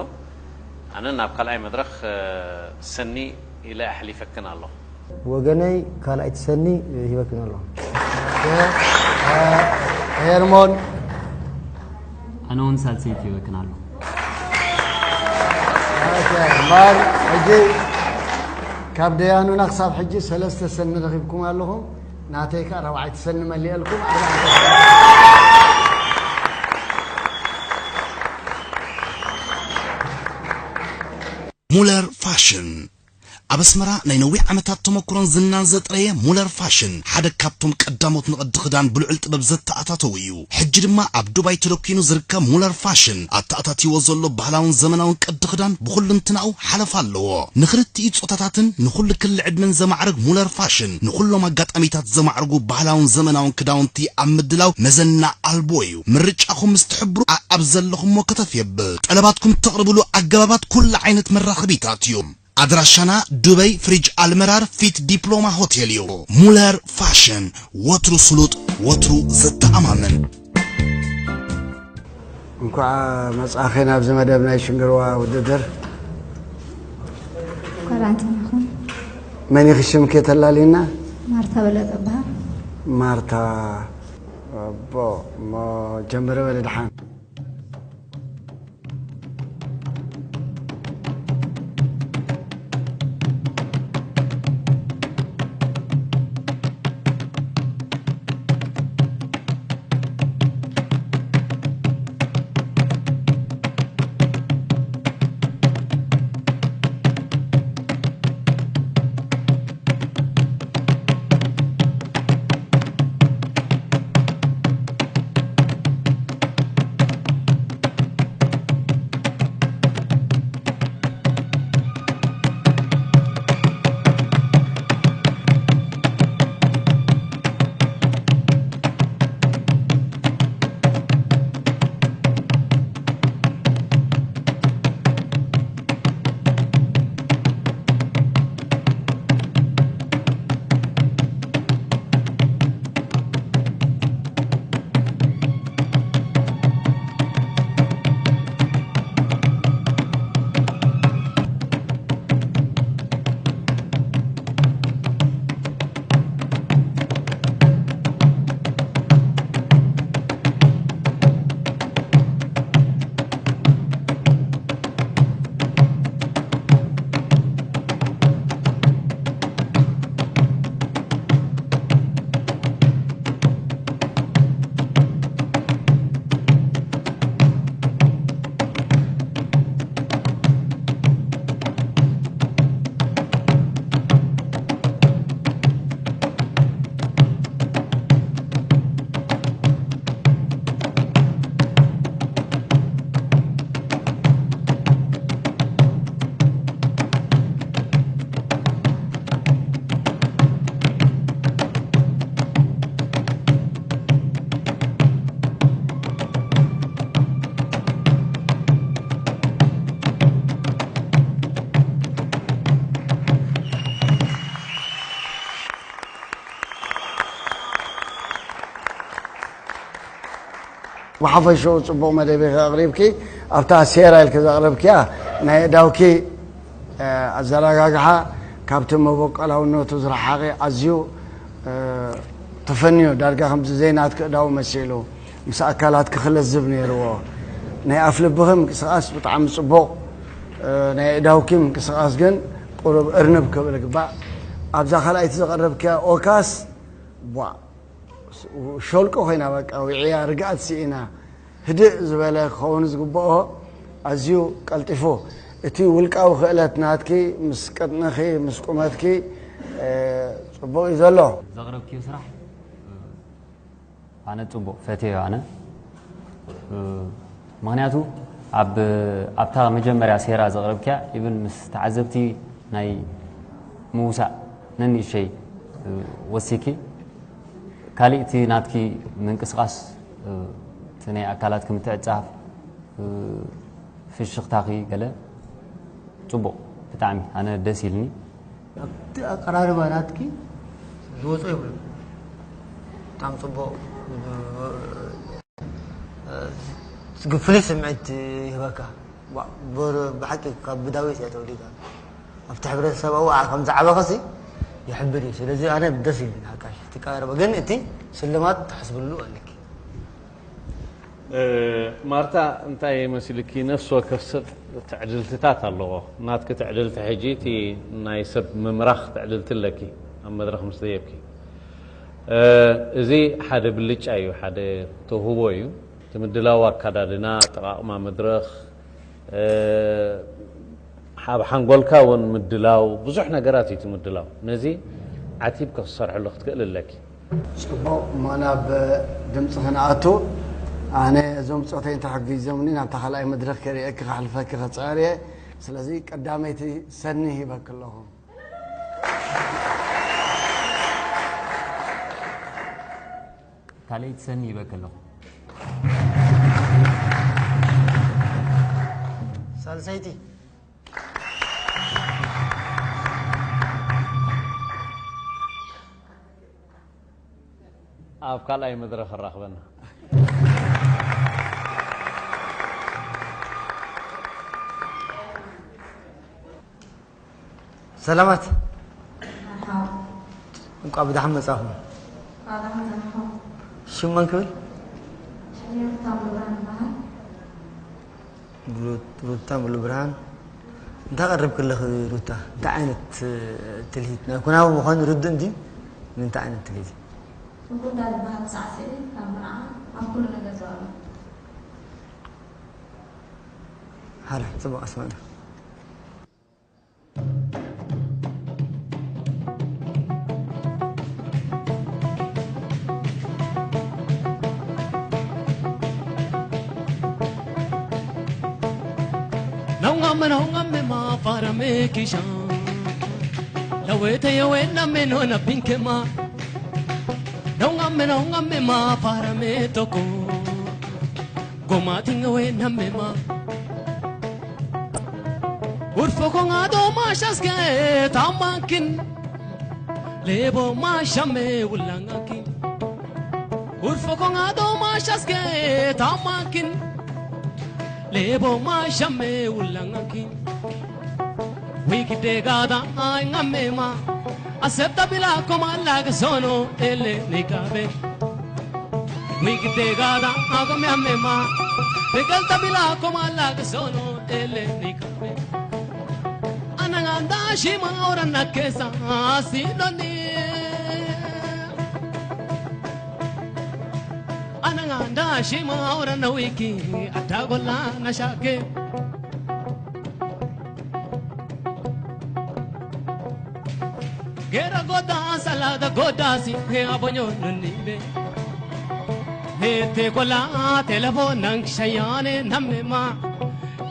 ኣነ ናብ ካልኣይ መድረኽ፣ እ፣ ሰኒ ኢለ ኣሕሊፈክን ኣለኹ። ወገነይ ካልኣይቲ ሰኒ ሂበክን ኣለኹ። ሄርሞን። ኣነ እውን ሳልሰይቲ ሂበክን ኣለኹ። ኦኬ፣ እምበር ሕጂ ካብ ደያኑና ክሳብ ሕጂ ሰለስተ ሰኒ ረኺብኩም ኣለኹም። ናተይ ከኣ ራብዓይቲ ሰኒ መሊኤልኩም፣ ኣርባዕተ ሰኒ። ሙለር ፋሽን ኣብ ኣስመራ ናይ ነዊሕ ዓመታት ተመኩሮን ዝናን ዘጥረየ ሙለር ፋሽን ሓደ ካብቶም ቀዳሞት ንቕዲ ክዳን ብልዑል ጥበብ ዘተኣታተዉ እዩ። ሕጂ ድማ ኣብ ዱባይ ተደኲኑ ዝርከብ ሙለር ፋሽን ኣተኣታትይዎ ዘሎ ባህላውን ዘመናውን ቅዲ ክዳን ብኹልንትናኡ ሓለፋ ኣለዎ። ንኽልቲኡ ጾታታትን ንኹሉ ክሊ ዕድመን ዘማዕርግ ሙለር ፋሽን ንኹሎም ኣጋጣሚታት ዘማዕርጉ ባህላውን ዘመናውን ክዳውንቲ ኣብ ምድላው መዘና ኣልቦ እዩ። ምርጫኹም ምስ ትሕብሩ ኣኣብ ዘለኹሞ ከተፍ የብል። ጠለባትኩም እተቕርብሉ ኣገባባት ኩሉ ዓይነት መራኸቢታት እዮም። ኣድራሻና ዱበይ ፍሪጅ ኣልመራር ፊት ዲፕሎማ ሆቴል እዩ። ሙለር ፋሽን፣ ወትሩ ስሉጥ፣ ወትሩ ዘተኣማምን። እንኳዕ መጻእኺ ናብዚ መደብ ናይ ሽንግርዋ ውድድር። እንኳዕ ደሓን ጸናኹም። መን ኢኺ ሽምኪ ተላልይና? ማርታ በለጠ እበሃል። ማርታ፣ ኣቦ፣ እሞ ጀምሪ በሊ ደሓን። ብሓፈሽኡ ጽቡቕ መደብ ኢኺ ኣቕሪብኪ። ኣብታ ሴራ ኢልኪ ዘቕረብክያ ናይ ኣእዳውኪ፣ እ፣ ኣዘረጋግሓ ካብቲ መበቆላውነቱ ዝረሓቐ ኣዝዩ፣ እ፣ ተፈንዩ፣ ዳርጋ ከምዚ ዘይናትኪ ኣእዳው መሲሉ፣ ምስ ኣካላትኪ ክለዝብ ነይርዎ። ናይ ኣፍ ልብኺ ምንቅስቓስ ብጣዕሚ ጽቡቕ፣ እ፣ ናይ ኣእዳውኪ ምንቅስቓስ ግን ቁሩብ እርንብ ክብል ይግባእ። ኣብዛ ካልኣይቲ ዘቕረብክያ ኦካስ፣ ቧ፣ ሸልቆ ኮይና፣ በቃ፣ ውዕያ፣ ርግኣት ስኢና። ህድእ ዝበለ ክኸውን ዝግብኦ ኣዝዩ ቀልጢፉ። እቲ ውልቃዊ ክእለት ናትኪ ምስ ቅጥንኺ፣ ምስ ቁመትኪ፣ እ፣ ጽቡቕ እዩ ዘሎ። ዘቕረብክዮ ስራሕ፣ እ፣ ኣነ ጽቡቕ ፈትየዮ ኣነ። እ፣ ምኽንያቱ ኣብ፣ ኣብታ መጀመርያ ሴራ ዘቕረብክያ፣ ኢቭን ምስ ተዓዘብቲ ናይ ምውሳእ ነንእሽተይ፣ እ፣ ወሲኪ፣ ካሊእ እቲ ናትኪ ምንቅስቓስ፣ እ፣ እቲ ናይ ኣካላትኪ ምትዕጻፍ፣ እ፣ ፍሽኽታኺ ገለ ጽቡቕ፣ ብጣዕሚ ኣነ ደስ ኢልኒ። ኣብቲ ኣቀራርባ ናትኪ ዝወጾ የብሉን። ብጣዕሚ ጽቡቕ። እ፣ ፍሉይ ስምዒት ይህበካ። ዋ፣ ብር-፣ ብሓቂ ካብ ብዳዊት እያ ተወሊዳ። ኣብቲ ሕብረተሰብ ኣብኣ ከም ዝዓበኸሲ ይሕብር እዩ። ስለዚ ኣነ ደስ ኢሉኒ ሓቃሽ። እቲ ቀረባ ግን እቲ ስልማት ትሓስብሉ ኣለኪ። እ፣ ማርታ፣ እንታይ መሲልኪ? ነፍሲ ወከፍ ሰብ ትዕድልትታት ኣለዎ። ናትኪ ትዕድልቲ ሕጂ እቲ ናይ ሰብ ምምራኽ ትዕድልቲ ኣለኪ፣ ኣብ መድረኽ ምስ ደየብኪ። እ፣ እዚ ሓደ ብልጫ እዩ፣ ሓደ ተውህቦ እዩ። እቲ ምድላው ኣካዳድና፣ ኣጠቓቕማ መድረኽ፣ እ፣ ኣብ ሓንጎልካ እውን ምድላው፣ ብዙሕ ነገራት እዩ እቲ ምድላው። ነዚ ዓቲብኪ ክትሰርሕሉ ክትክእል ኣለኪ። ጽቡቕ እሞ፣ ናብ ድምጺ ክንኣቱ፣ ኣነ እዞም ብጾተይ እንተሓጊዞምኒ ናብታ ካልኣይ መድረኽ ከርእየኪ፣ ከሕልፈኪ ክጽዕር እየ። ስለዚ ቀዳመይቲ ሰኒ ሂበኪ ኣለኹ። ካልኣይቲ ሰኒ ሂበኪ ኣለኹ። ሳልሰይቲ። ኣብ ካልኣይ መድረኽ ኣራኽበና። ሰላማት። መርሓባ። እንቋዕ ብደሓን መጻኹም። እንቋዕ ደሓን ጸናሕኩም። ሽም መን ክብል? ሽመይ ሩታ ሙሉብርሃን ይበሃል። ሩ-፣ ሩታ ሙሉብርሃን። እንታይ ቀሪብኪ ኣለኺ ሩታ? እንታይ ዓይነት፣ እ፣ ትልሂት? ናይ ኩናማ ምዃኑ ርዱእ እንድዩ? ንምንታይ ዓይነት ትልሂት? ንኩንዳ ዝበሃል ሳዕስዒት ኣብ መርዓ ኣብ ኩሉ ነገር ዝቐርብ። ሓራ፣ ጽቡቕ ኣስማዕና። Naungame, naungame, ma para me kisha. Lawete yo wena me no na pinkema. Naungame, naungame, ma para me toko. Gomatinga wena me ma. Urfo con ado mashas que tamankin. Lebo mashame ulangakin. Urfo con ado mashas que tamankin. Lebo mashame ulangakin. Wiki de gada ay ngamema. Acepta bila como la que sono ele ni cabe. Wiki de gada ago me amema. Te calta bila como la que sono ele ni cabe. Ananganda shima ora na kesa asino ni. Ananganda shima ora na wiki atagola na shake. Gera goda salada goda si he abonyo nunide. He te kola telefon nang shayane namema.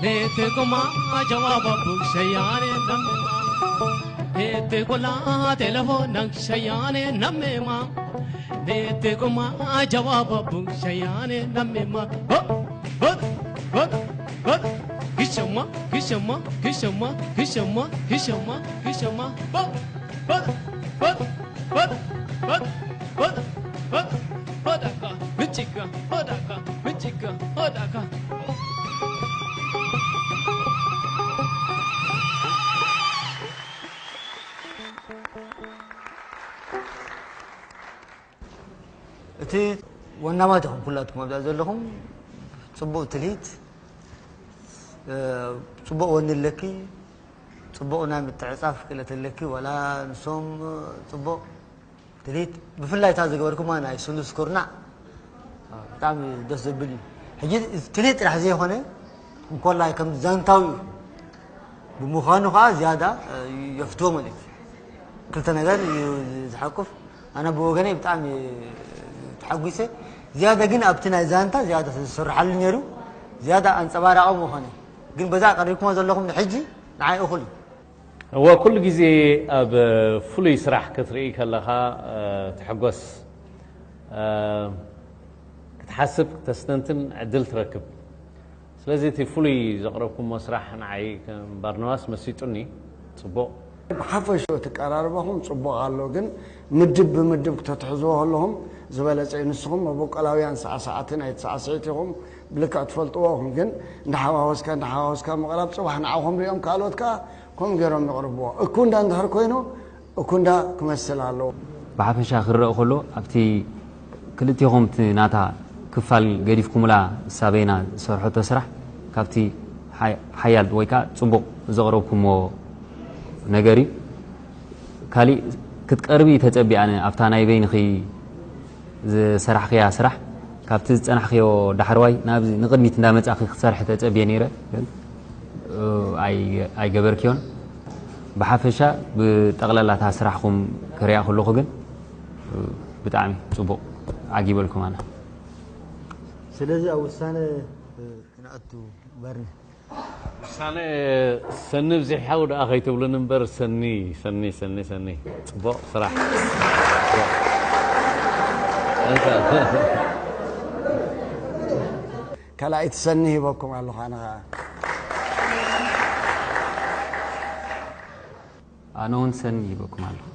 He te koma jawab abu shayane namema. He te kola telefon nang shayane namema. He te koma jawab abu shayane namema. Ho, ho, ho, ho. Kishama, kishama, kishama, kishama, kishama, kishama. Ho, ho, ho, ho, ho, ho, ho. Hodaka, michika, hodaka, michika, hodaka. እቲ ወናማት ኢኹም ኩላትኩም ኣብዛ ዘለኹም። ጽቡቕ ትልሂት፣ እ፣ ጽቡቕ ወኒ ኣለኪ፣ ጽቡቕ ናይ ምትዕጻፍ ክእለት ኣለኪ። ዋላ ንሶም፣ እ፣ ጽቡቕ ትልሂት፣ ብፍላይ እታ ዝገበርኩማ ናይ ስሉስ ኩርናዕ፣ እ፣ ብጣዕሚ ደስ ዘብል እዩ። ሕጂ ትልሂት ጥራሕ ዘይኮነ፣ እንኮላይ ከም ዛንታዊ እዩ። ብምዃኑ ከዓ ዝያዳ፣ እ፣ የፍትዎ ማለት እዩ። ክልተ ነገር እዩ ዝሓቁፍ። ኣነ ብወገነይ ብጣዕሚ ተሓጒሰ። ዝያዳ ግን ኣብቲ ናይ ዛንታ ዝያዳ ዝስርሓሉ ነይሩ፣ ዝያዳ ኣንጸባራቒ ምኾነ። ግን በዛ ቀሪብኩሞ ዘለኹም ንሕጂ ንዓይ እኹል እዩ። እወ፣ ኩሉ ግዜ ኣብ ፍሉይ ስራሕ ክትርኢ ከለኻ፣ እ፣ ትሕጎስ። እ፣ ክትሓስብ፣ ክተስተንትን ዕድል ትረክብ። ስለዚ እቲ ፍሉይ ዘቕረብኩሞ ስራሕ ንዓይ ከም ባርናባስ መሲጡኒ። ጽቡቕ። ብሓፈሽኡ እቲ ቀራርባኹም ጽቡቕ ኣሎ፣ ግን ምድብ ብምድብ ክተትሕዝዎ ከለኹም ዝበለጸ እዩ። ንስኹም መበቆላውያን ሳዕሳዕቲ ናይቲ ሳዕስዒት ኢኹም፣ ብልክዕ ትፈልጥዎ ኢኹም። ግን እንዳሓዋወስካ፣ እንዳሓዋወስካ ምቕራብ፣ ጽባሕ ንዓኹም ሪኦም ካልኦት ከኣ ከምኡ ገይሮም ይቕርብዎ። እኩንዳ እንድሕር ኮይኑ፣ እኩንዳ ክመስል ኣለዎ። ብሓፈሻ ክረኣ ከሎ፣ ኣብቲ ክልቴኹም እቲ ናታ ክፋል ገዲፍኩምላ፣ እሳ በይና ዝሰርሐቶ ስራሕ፣ ካብቲ ሓይ-፣ ሓያል ወይ ከኣ ጽቡቕ ዘቕረብኩሞ ነገር እዩ። ካሊእ ክትቀርቢ ተጸቢኣነ ኣብታ ናይ በይንኺ ዝሰራሕኽያ ስራሕ፣ ካብቲ ዝጸናሕኽዮ ዳሕረዋይ ናብዚ ንቕድሚት እንዳመጻእኺ ክትሰርሒ ተጸብየ ነይረ፣ ግን፣ እ፣ ኣይ-፣ ኣይገበርክዮን። ብሓፈሻ ብጠቕላላ እታ ስራሕኹም ክሪኣ ከለኹ ግን፣ እ፣ ብጣዕሚ ጽቡቕ ዓጊበልኩም ኣነ። ስለዚ ኣብ ውሳነ፣ እ፣ ክንኣቱ በርኒ። ውሳነ ሰኒ ብዚሕ ሓው ደኣ ከይትብሉኒ እምበር፣ ሰኒ፣ ሰኒ፣ ሰኒ፣ ሰኒ። ጽቡቕ ስራሕ። ኣንታ። ካልኣይቲ ሰኒ ሂበኩም ኣለኹ ኣነ ኸኣ። ኣነ እውን ሰኒ ሂበኩም ኣለኹ።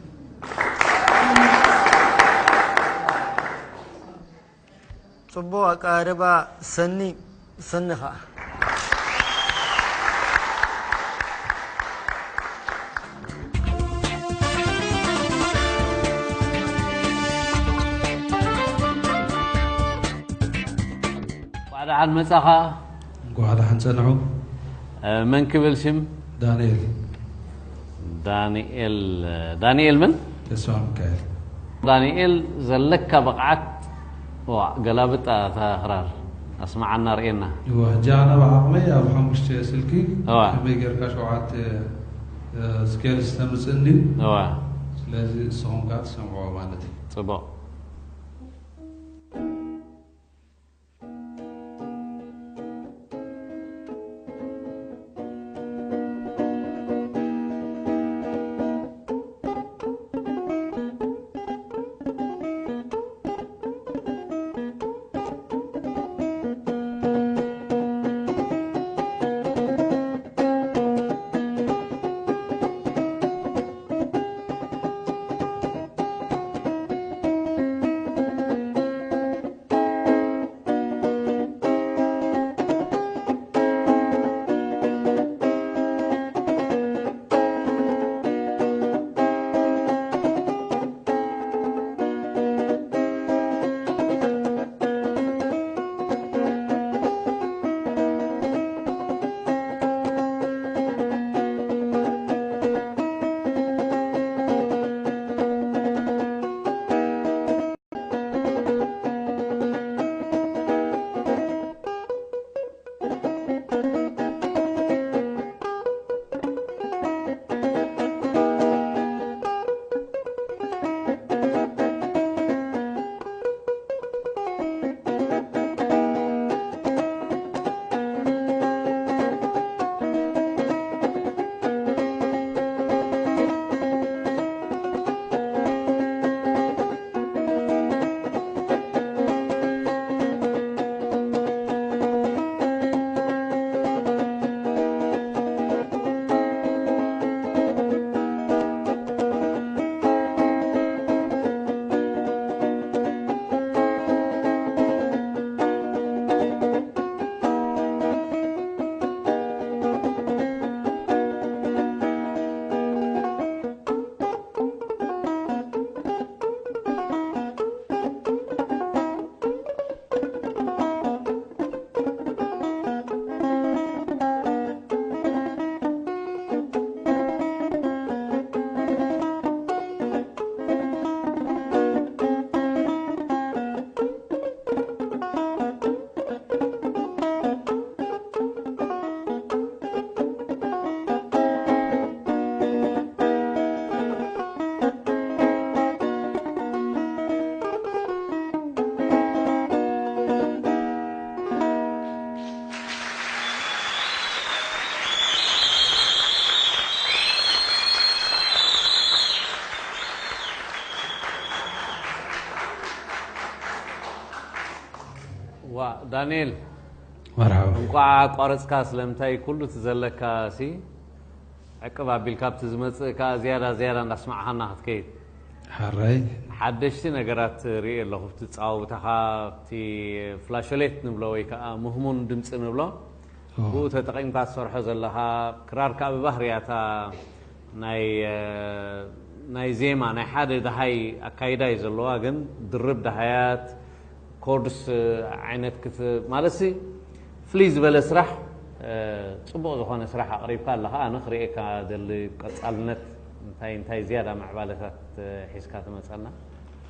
ጽቡቕ ኣቀራርባ ሰኒ፣ ሰኒ ኸኣ። እንቋዕ ደሓን መጻኻ። እንቋዕ ደሓን ጸንሑ። እ፣ መን ክብል ሽም? ዳንኤል። ዳንኤል፣ ዳንኤል መን? ተስፋ ሚካኤል። ዳንኤል ዘለካ ብቕዓት፣ ዋ፣ ገላብጣ እታ ክራር። ኣስምዓና ርእየና። እዋ፣ ሕጂ ኣነ ብዓቕመይ ኣብ ሓሙሽተ ስልኪ እዋ። ከመይ ጌርካ ሸውዓተ፣ እ፣ ስኬልስ ተምጽእኒ? እዋ። ስለዚ ንስኹም ከኣ ትሰምዕዎ ማለት እዩ። ጽቡቕ። ዋ፣ ዳንኤል፣ መርሓባ። እንቋዕ ኣቋረፅካ። ስለምንታይ ኩሉ እቲ ዘለካ ሲ ዕቅብ ኣቢልካ ኣብቲ ዝመፅእ ከኣ ዝያዳ ዝያዳ እንዳስማዕኻና ክትከይድ። ሓራይ። ሓደሽቲ ነገራት ርኢ ኣለኹ። ኣብቲ ፃውታኻ፣ ኣብቲ ፍላሾሌት ንብሎ ወይ ከዓ ምህሙን ድምፂ ንብሎ፣ ኦ። ብኡ ተጠቒምካ ትሰርሖ ዘለኻ። ክራር ከዓ ብባህርያታ ናይ፣ እ፣ ናይ ዜማ ናይ ሓደ ደሃይ ኣካይዳ እዩ ዘለዋ፣ ግን ድርብ ደሃያት ኮርድስ፣ እ፣ ዓይነት ክት-፣ ማለትሲ ፍልይ ዝበለ ስራሕ፣ እ፣ ጽቡቕ ዝኾነ ስራሕ ኣቕሪብካ ኣለኻ። ኣነ ክርእየካ ደሊ ቀጻልነት እንታይ እንታይ ዝያዳ ምዕባለታት፣ እ፣ ሒዝካ ትመጸና።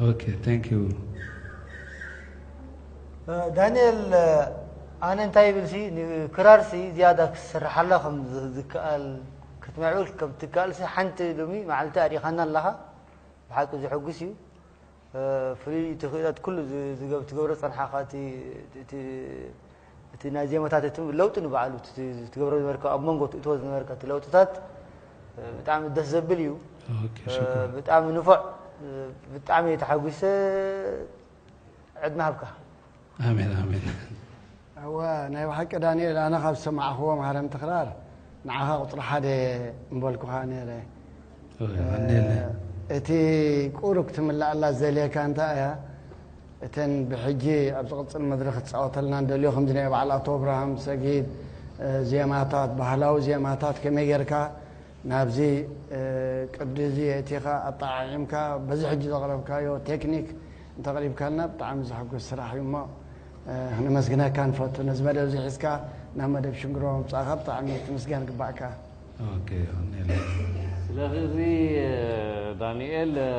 Okay, thank you. እ፣ ዳንኤል፣ እ፣ ኣነ እንታይ ይብል ሲ፣ ንክራር ሲ ዝያዳ ክትሰርሓላ ከም ዝ-፣ ዝከኣል፣ ክትምዕብል ከም ትከኣል ሲ ሓንቲ ሎሚ መዓልቲ ኣሪኻና ኣለኻ። ብሓቂ ዘሐጉስ እዩ። እ፣ ፍሉይ እቲ ክእለት ኩሉ ዝ-፣ ዝገብ-፣ ትገብሮ ጸንሓኻ እቲ፣ እቲ፣ እቲ ናይ ዜማታት እቲ ለውጢ ንባዕሉ እቲ ትገብሮ ዝነበርካ ኣብ መንጎ ትእትዎ ዝነበርካ እቲ ለውጥታት፣ እ፣ ብጣዕሚ ደስ ዘብል እዩ። Okay, እ፣ ሽኩራን። ብጣዕሚ ንፉዕ፣ እ፣ ብጣዕሚ እየ ተሓጒሰ። ዕድመ ሃብካ። ኣሜን፣ ኣሜን። እወ፣ ናይ ብሓቂ ዳንኤል፣ ኣነ ካብ ዝሰማዕኽዎም ሃረምቲ ክራር ንዓኻ ቁፅሪ ሓደ እምበልኩኻ ነይረ። እወ፣ የቐንየለይ። እቲ ቁሩብ ክትምልኣላ ዝደልየካ እንታይ እያ? እተን ብሕጂ ኣብ ዝቕፅል መድረኽ ክትፃወተልና እንደልዮ፣ ከምዚ ናይ በዓል ኣቶ ኣብርሃም ሰጊድ፣ እ፣ ዜማታት፣ ባህላዊ ዜማታት ከመይ ጌርካ ናብዚ፣ እ፣ ቅዲ እዚ የእቲኻ ኣጠዓዒምካ፣ በዚ ሕጂ ዘቕረብካዮ ቴክኒክ እንተቕሪብካልና ብጣዕሚ ዘሐጉስ ስራሕ እዩ እሞ፣ እ፣ ክነመስግነካ ንፈቱ። ነዚ መደብ እዚ ሒዝካ ናብ መደብ ሽንግሮ ምምጻእካ ብጣዕሚ ክትምስገን ግባእካ። Okay፣ የቐንየለይ። ስለዚ እዚ፣ እ፣ ዳንኤል፣ እ፣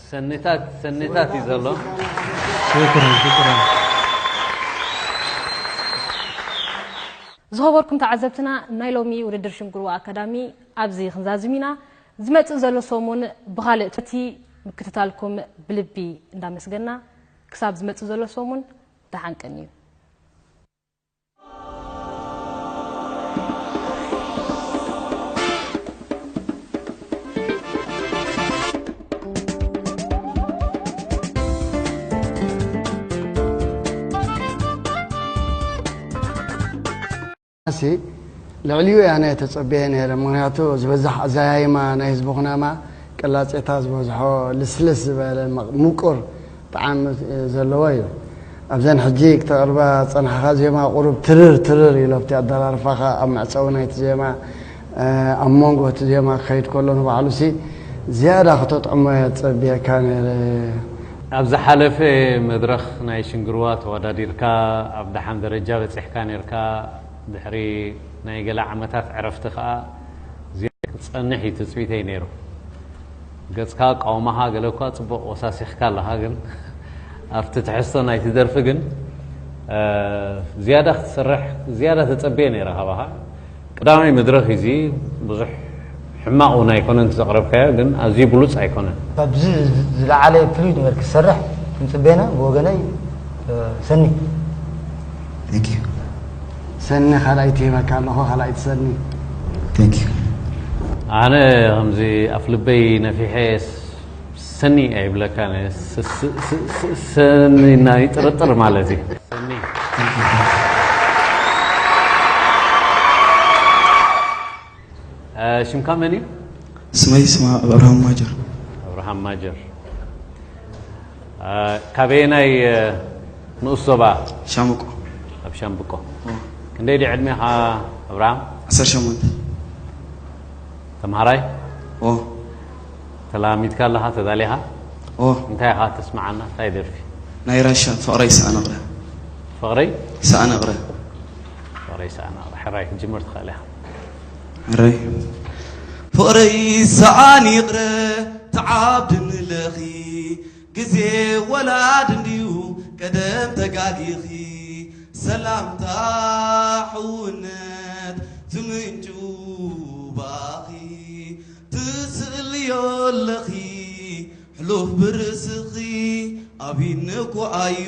ሰኒታት፣ ሰኒታት እዩ ዘሎ። ሽኩራን፣ ሽኩራን። ዝኸበርኩም ተዓዘብትና፣ ናይ ሎሚ ውድድር ሽንግርዋ ኣካዳሚ ኣብዚ ክንዛዝም ኢና። ዝመጽእ ዘሎ ሰሙን ብኻልእ ትምህርቲ ምክትታልኩም ብልቢ እንዳመስገና፣ ክሳብ ዝመጽእ ዘሎ ሰሙን ደሓን ቀንዩ። ሲ ልዕሊኡ እያ ናይ ተጸብየ ነይረ። ምኽንያቱ ዝበዛሕ ኣዘያይማ ናይ ህዝቢ ኩናማ ቅላጼታ ዝበዝሖ ልስልስ ዝበለ መቕ-፣ ምቁር ጣዕሚ ዘለዎ እዩ። ኣብዘን ሕጂ ክተቕርባ ጸናሕኻ ዜማ ቁሩብ ትርር ትርር ኢሎ ኣብቲ ኣደራርፋኻ ኣብ መዕጸዊ ናይቲ ዜማ፣ እ፣ ኣብ መንጎ እቲ ዜማ ክኸይድ ከሎ ንባዕሉ ሲ ዝያዳ ክተጥዕሞ እየ ዝጸብየካ ነይረ። ኣብ ዝሓለፈ መድረኽ ናይ ሽንግርዋ ተወዳዲርካ ኣብ ደሓን ደረጃ በጺሕካ ነርካ። ድሕሪ ናይ ገለ ዓመታት ዕረፍቲ ከኣ ዝያዳ ክትጸንሕ እዩ ትጽቢተይ ነይሩ። ገጽካ ኣቃውማኻ ገለ እኳ ጽቡቕ ወሳሲኽካ ኣለኻ፣ ግን ኣብቲ ትሕዝቶ ናይቲ ደርፊ ግን፣ እ፣ ዝያዳ ክትሰርሕ ዝያዳ ተጸብየ ነይረ ካባኻ። ቀዳማይ መድረኽ እዩ እዚ። ብዙሕ ሕማቕ እውን ኣይኮነን እቲ ዘቕረብካዮ፣ ግን ኣዝዩ ብሉጽ ኣይኮነን። ካብዚ ዝለዓለ ፍሉይ ነገር ክትሰርሕ ክንጽበየና ብወገነይ፣ እ፣ ሰኒ። ሰኒ ካልኣይቲ ሂበካ ኣለኹ፣ ካልኣይቲ ሰኒ። ኣነ ከምዚ ኣፍ ልበይ ነፊሐ ሰኒ ኣይብለካ፣ ስ-፣ ስ-፣ ስ-፣ ስ-፣ ሰኒ ናይ ጥርጥር ማለት እዩ። ሰኒ። እ፣ ሽምካ መን እዩ? ስመይ ስማ ኣብርሃም ማጀር። ኣብርሃም ማጀር። እ፣ ካበየናይ፣ እ፣ ንኡስ ዞባ? ሻምቆ። ኣብ ሻምብቆ። ኦ። ክንደይ ድዩ ዕድሜኻ ኣብርሃም? ዓሰርተ ሸሞንተ። ተምሃራይ? ኦ። ተላሚድካ ኣለኻ፣ ተዳሊኻ? ኦ። እንታይ ኢኻ ተስምዓና? እንታይ ደርፊ? ናይ ራሻ ፍቕረይ ሰኣን እቕረ። ፍቕረይ? ሰኣን እቕረ። ፍቕረይ ሰኣን እቕረ። ሕራይ ክትጅምር ትኽእል ኢኻ። ሕራይ። ፍቕረይ ሰኣን ይቕረ፣ ተዓብድኒ ለኺ፣ ግዜ ወላድ እንድዩ ቀደም ተጋጊኺ፣ ሰላምታ ሕውነት ትምንጩ ባኺ፣ ትስእልዮ ኣለኺ ሕሉፍ ብርእስኺ፣ ኣቢኒ እኮ ኣዩ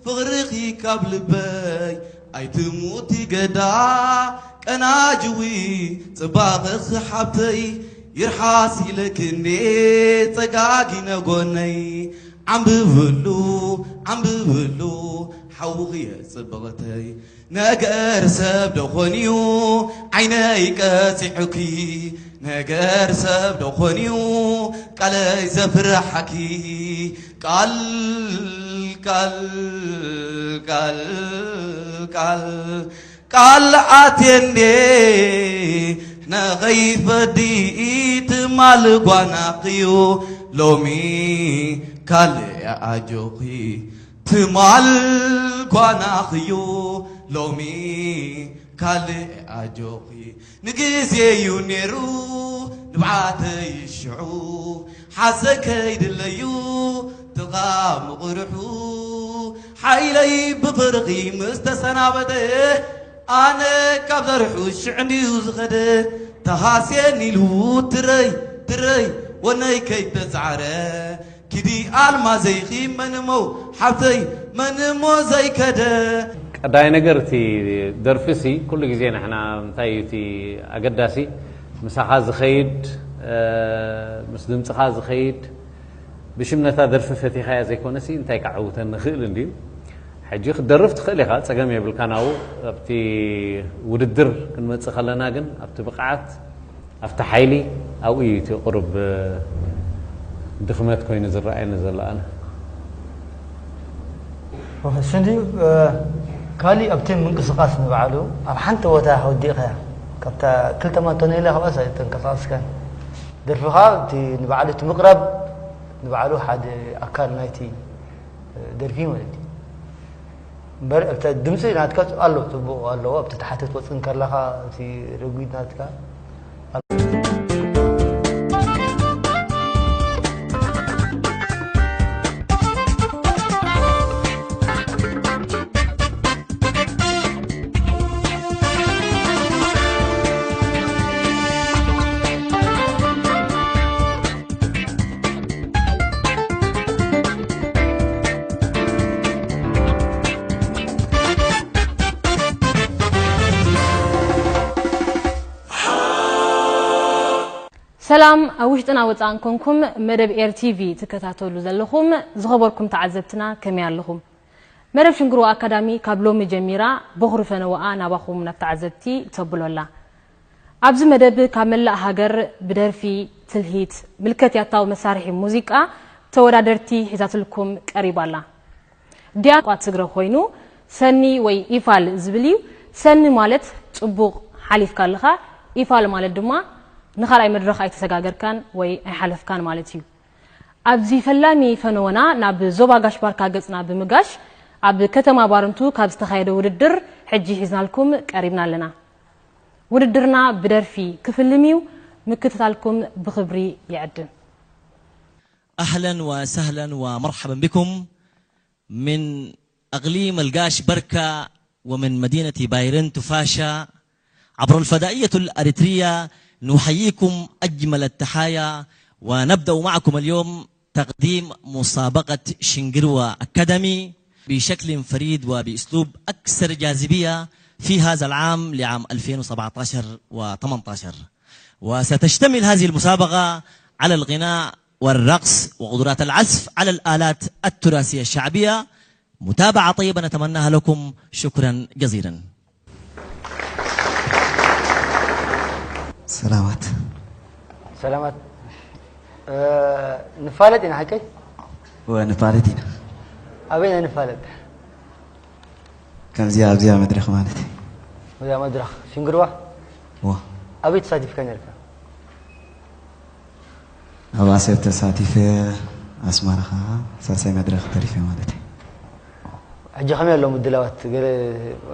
ፍቕርኺ ካብ ልበይ ኣይትሙቲ ገዳ፣ ቀናጅዊ ጽባቐኺ ሓብተይ፣ ይርሓስ ኢለኪ እንዴ ጸጋጊነ ጎነይ፣ ዓምብብሉ፣ ዓምብብሉ፣ ሓውኺ እየ ጽብቕተይ። ነገር ሰብ ዶ ኾንዩ ዓይነይ ቀጺዑኪ? ነገር ሰብ ዶ ኾንዩ ቃለይ ዘፍርሓኪ? ቃል፣ ቃል፣ ቃል፣ ቃል፣ ቃል ኣትየ እንዴ ንኸይፈዲ ትማል ጓናኽዩ ሎሚ ካልእ ኣጆኺ። ትማል ጓናኽዩ ሎሚ ካልእ ኣጆኺ። ንግዜዩ ነይሩ ንብዓተይ ሽዑ ሓዘን ከይድለዩ ጥቓ ምቕርሑ ሓይለይ ብፍርኺ ምስ ተሰናበተ ኣነ ካብ ዘርሑ ሽዕንድዩ ዝኸደ ተሃስየን ኢሉ ትረይ ትረይ ወነይ ከይተጻዕረ ኪዲ ኣልማዘይኺ መንሞ ሓፍተይ መንሞ ዘይከደ። ቀዳይ ነገር እቲ ደርፊ ሲ ኩሉ ግዜ ንሕና እንታይ እዩ እቲ ኣገዳሲ ምሳኻ ዝኸይድ፣ እ፣ ምስ ድምፅኻ ዝኸይድ፣ ብሽም ነታ ደርፊ ፈቲኻያ ዘይኮነሲ እንታይ ከዐውተኒ ይኽእል እንድዩ። ሕጂ ክትደርፍ ትኽእል ኢኻ፣ ጸገም የብልካን። ኣብኡ ኣብቲ ውድድር ክንመጽእ ከለና ግን ኣብቲ ብቕዓት ኣብቲ ሓይሊ ኣብኡ እዩ እቲ ቁሩብ ድኽመት ኮይኑ ዝረኣየኒ ዘሎ ኣነ። እሱ እንድዩ። ካሊእ ኣብቲ ምንቅስቃስ ንባዕሉ ኣብ ሓንቲ ቦታ ወዲቕካያ ካብታ ክልተ ማቶኔላ ካብኣስ ኣይተንቀሳቐስካን። ደርፍኻ እቲ ንባዕሉ እቲ ምቕራብ ንባዕሉ ሓደ ኣካል ናይቲ ደርፊ ማለት እዩ። እምበር እቲ ድምፂ ናትካ ኣሎ፣ ፅቡቕ ኣለዎ። ኣብቲ ታሕቲ ክትወፅእ እንከለኻ እቲ ረጒድ ናትካ ሰላም ኣብ ውሽጥና ወፃእን ኮንኩም መደብ ኤር ቲቪ ትከታተሉ ዘለኹም ዝኸበርኩም ተዓዘብትና ከመይ ኣለኹም? መደብ ሽንግርዋ ኣካዳሚ ካብ ሎሚ ጀሚራ ቦኽሪ ፈነወኣ ናባኹም ናብ ተዓዘብቲ ተብሎ ኣላ። ኣብዚ መደብ ካብ መላእ ሃገር ብደርፊ፣ ትልሂት፣ ምልከት ያታዊ መሳርሒ ሙዚቃ ተወዳደርቲ ሒዛትልኩም ቀሪባ ኣላ። ዲያ ቋንቋ ትግረ ኮይኑ ሰኒ ወይ ኢፋል ዝብል እዩ። ሰኒ ማለት ጽቡቕ ሓሊፍካ ኣለኻ፣ ኢፋል ማለት ድማ ንኻልኣይ መድረኽ ኣይተሰጋገርካን ወይ ኣይሓለፍካን ማለት እዩ። ኣብዚ ፈላሚ ፈነወና ናብ ዞባ ጋሽ ባርካ ገጽና ብምጋሽ ኣብ ከተማ ባርንቱ ካብ ዝተኻየደ ውድድር ሕጂ ሒዝናልኩም ቀሪብና ኣለና። ውድድርና ብደርፊ ክፍልም እዩ፣ ምክትታልኩም ብኽብሪ ይዕድም። أهلا وسهلا ومرحبا بكم من أقليم القاش بركة ومن مدينة بايرن تفاشا عبر الفدائية الأريترية نحييكم أجمل التحايا ونبدأ معكم اليوم تقديم مسابقة شنغروا أكاديمي بشكل فريد وبأسلوب أكثر جاذبية في هذا العام لعام ألفين وسبعتاشر و18 وستشتمل هذه المسابقة على الغناء والرقص وقدرات العزف على الآلات التراثية الشعبية متابعة طيبة نتمناها لكم شكرا جزيلا ሰላማት ሰላማት ንፋለጥ ኢና ሓቀይ ወንፋለጥ ኢና ኣበይና ንፋለጥ ከምዚኣ ኣብዚኣ መድረኽ ማለት እዩ እዚኣ መድረኽ ሽንግርዋ ዋ ኣበይ ተሳቲፍካ ነርካ ኣብ ኣሰብ ተሳቲፈ ኣስመራ ከዓ ሳልሳይ መድረኽ ተሪፈ ማለት እዩ ሕጂ ከመይ ኣሎ ምድላዋት ገለ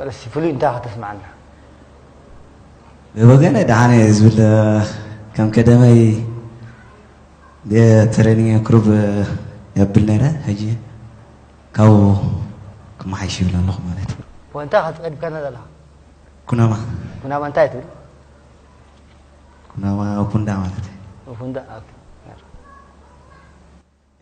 ረሲ ፍሉይ እንታይ ከተስምዓና ብወገነ ደሓነ እየ ዝብል ከም ቀደመይ ትሬኒንግ ክሩብ የብል ነይረ ሕጂ ካብኡ ክመሓይሽ ይብል ኣለኹ ማለት እዩ እንታይ ክትቀድምካና ዘለኻ ኩናማ ኩናማ እንታይ ትብል ኩናማ ኩንዳ ማለት እዩ ኩንዳ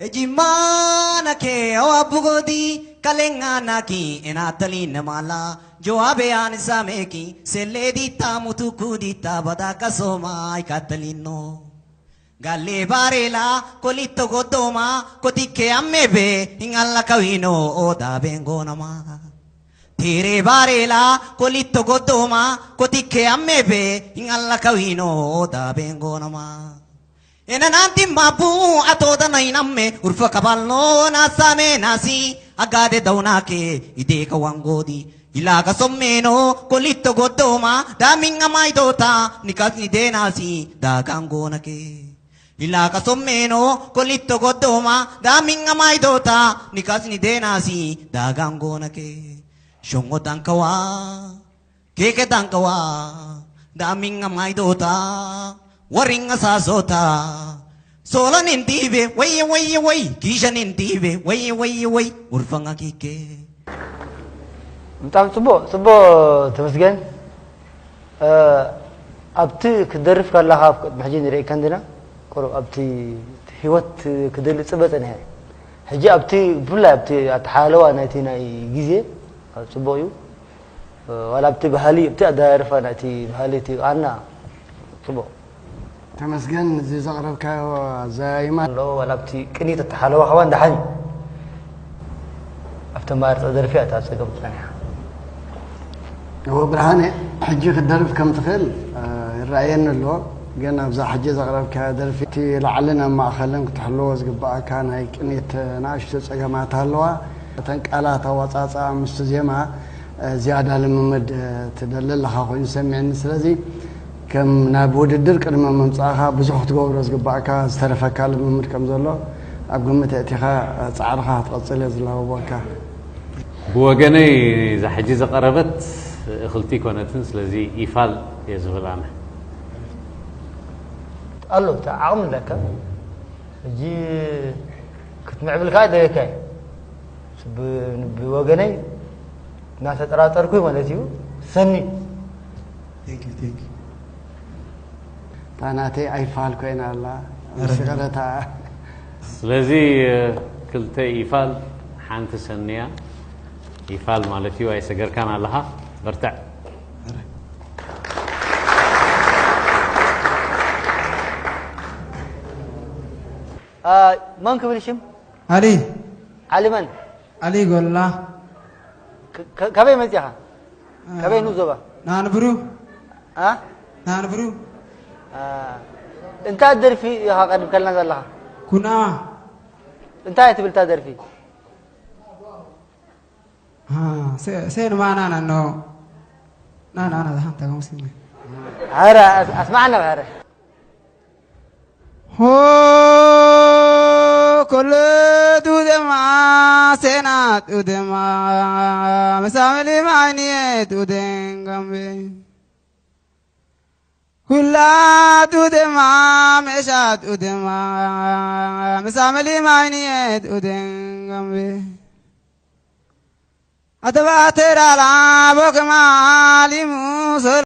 Ejimana ke awa bugodi kalenga naki enatali namala joabe ani sameki seledi tamutu kudita badaka soma ikatalino Galle barela kolito godoma kotike amebe ingalla kawino o da bengonama. Tire barela kolito godoma kotike amebe ingalla kawino o da bengonama. Ena nanti mabu atoda nainamme urfa kabalno nasame nasi agade daunake ide kawangodi. Ilaga sommeno kolito godoma da minga maidota nikas ni denasi da gangonake. Ilaga sommeno kolito godoma da minga maidota nikas ni denasi da gangonake. Shongo dankawa, keke dankawa, da minga maidota, waringa sasota. Sola nindibe, wai wai wai, kisha nindibe, wai wai wai, urfanga kike. ብጣዕሚ ጽቡቕ፣ ጽቡቕ ተመስገን። እ፣ ኣብቲ ክትደርፍ ከለኻ ኣብ ቅድሚ ሕጂ ንርእየካ እንዲና፣ ቁሩብ ኣብቲ ህይወት ክደሊ ጽበ ጸኒሐ። ሕጂ ኣብቲ፣ ብፍላይ ኣብቲ ኣተሓላልዋ ናይቲ ናይ ግዜ፣ ኣብ ጽቡቕ እዩ። እ፣ ዋላ ኣብቲ ባህሊ፣ ኣብቲ ኣደራርፋ ናይቲ ባህሊ፣ እቲ ቃና ጽቡቕ። ተመስገን፣ እዚ ዘቕረብካዮ ኣዘያይማ ኣሎ፣ ዋላ ኣብቲ ቅኒት ኣተሓላልዋ ከማን ደሓን እዩ። ኣብቲ ኣማርጻ ደርፊ እያ እታ ጸገም ጸኒሓ። እወ ብርሃነ፣ ሕጂ ክትደርፍ ከም ትኽእል፣ እ፣ ይረኣየኒ ኣሎ። ግን ኣብዛ ሕጂ ዘቕረብካያ ደርፊ እቲ ላዕልን ኣብ ማእከልን ክትሕልዎ ዝግብኣካ ናይ ቅኒት ንኣሽቱ ጸገማት ኣለዋ። እተን ቃላት ኣወጻጽኣ ምስቲ ዜማ፣ እ፣ ዝያዳ ልምምድ፣ እ፣ ትደሊ ኣለኻ ኮይኑ ሰሚዕኒ። ስለዚ ከም ናብ ውድድር ቅድሚ ምምጻእኻ ብዙሕ ክትገብሮ ዝግባእካ ዝተረፈካ ልምምድ ከም ዘሎ ኣብ ግምት ኣእቲኻ ጻዕርኻ ክትቐጽል እየ ዝላበወካ። ብወገነይ እዛ ሕጂ ዝቐረበት እኽልቲ ኣይኮነትን፣ ስለዚ ኢፋል እየ ዝብል ኣነ። ኣሎ፣ እቲ ዓቕሚ ኣለካ። ሕጂ ክትምዕብል ከኣ ደልየካ እዩ። ብ-፣ ብወገነይ እናተጠራጠርኩ ማለት እዩ። ሰኒ። Thank you, thank you. እታ ናተይ ኣይፋል ኮይና ኣላ። ኧረ። ምስ ይቕረታ። ስለዚ፣ ክልተ ኢፋል፣ ሓንቲ ሰንያ። ኢፋል ማለት እዩ፣ ኣይሰገርካን ኣለኻ። በርትዕ። ኧረ። አ፣ መን ክብል ሽም? ዓሊ። ዓሊ መን? ዓሊ ጎላ። ከ-፣ ከ-፣ ከበይ መጺኻ? አ፣ ከበይ ንኡስ ዞባ? ናንብሩ። አ? ናንብሩ። አ፣ እንታይ ደርፊ ኢኻ ቀሪብካልና ዘለኻ? ኩናማ። እንታይ ትብል እታ ደርፊ? አ፣ ሴ-፣ ሴን ማና ናኖ። ናና፣ ናና፣ ዛሃንታ፣ ከሙስቲኒ። ኧረ፣ ኣስ-፣ ኣስማዕና፣ ኧረ። ሆ፣ ኮለ ዱደማ፣ ሴና ዱደማ፣ መሳመሊ ማይኒየ ዱደን ጋምቤ። ኩላ ዱደማ፣ ሜሻ ዱደማ፣ መሳመሊ ማይኒየ ዱደን ጋምቤ። ኣተባቴራላ ቦከማ ሊሙ ሶል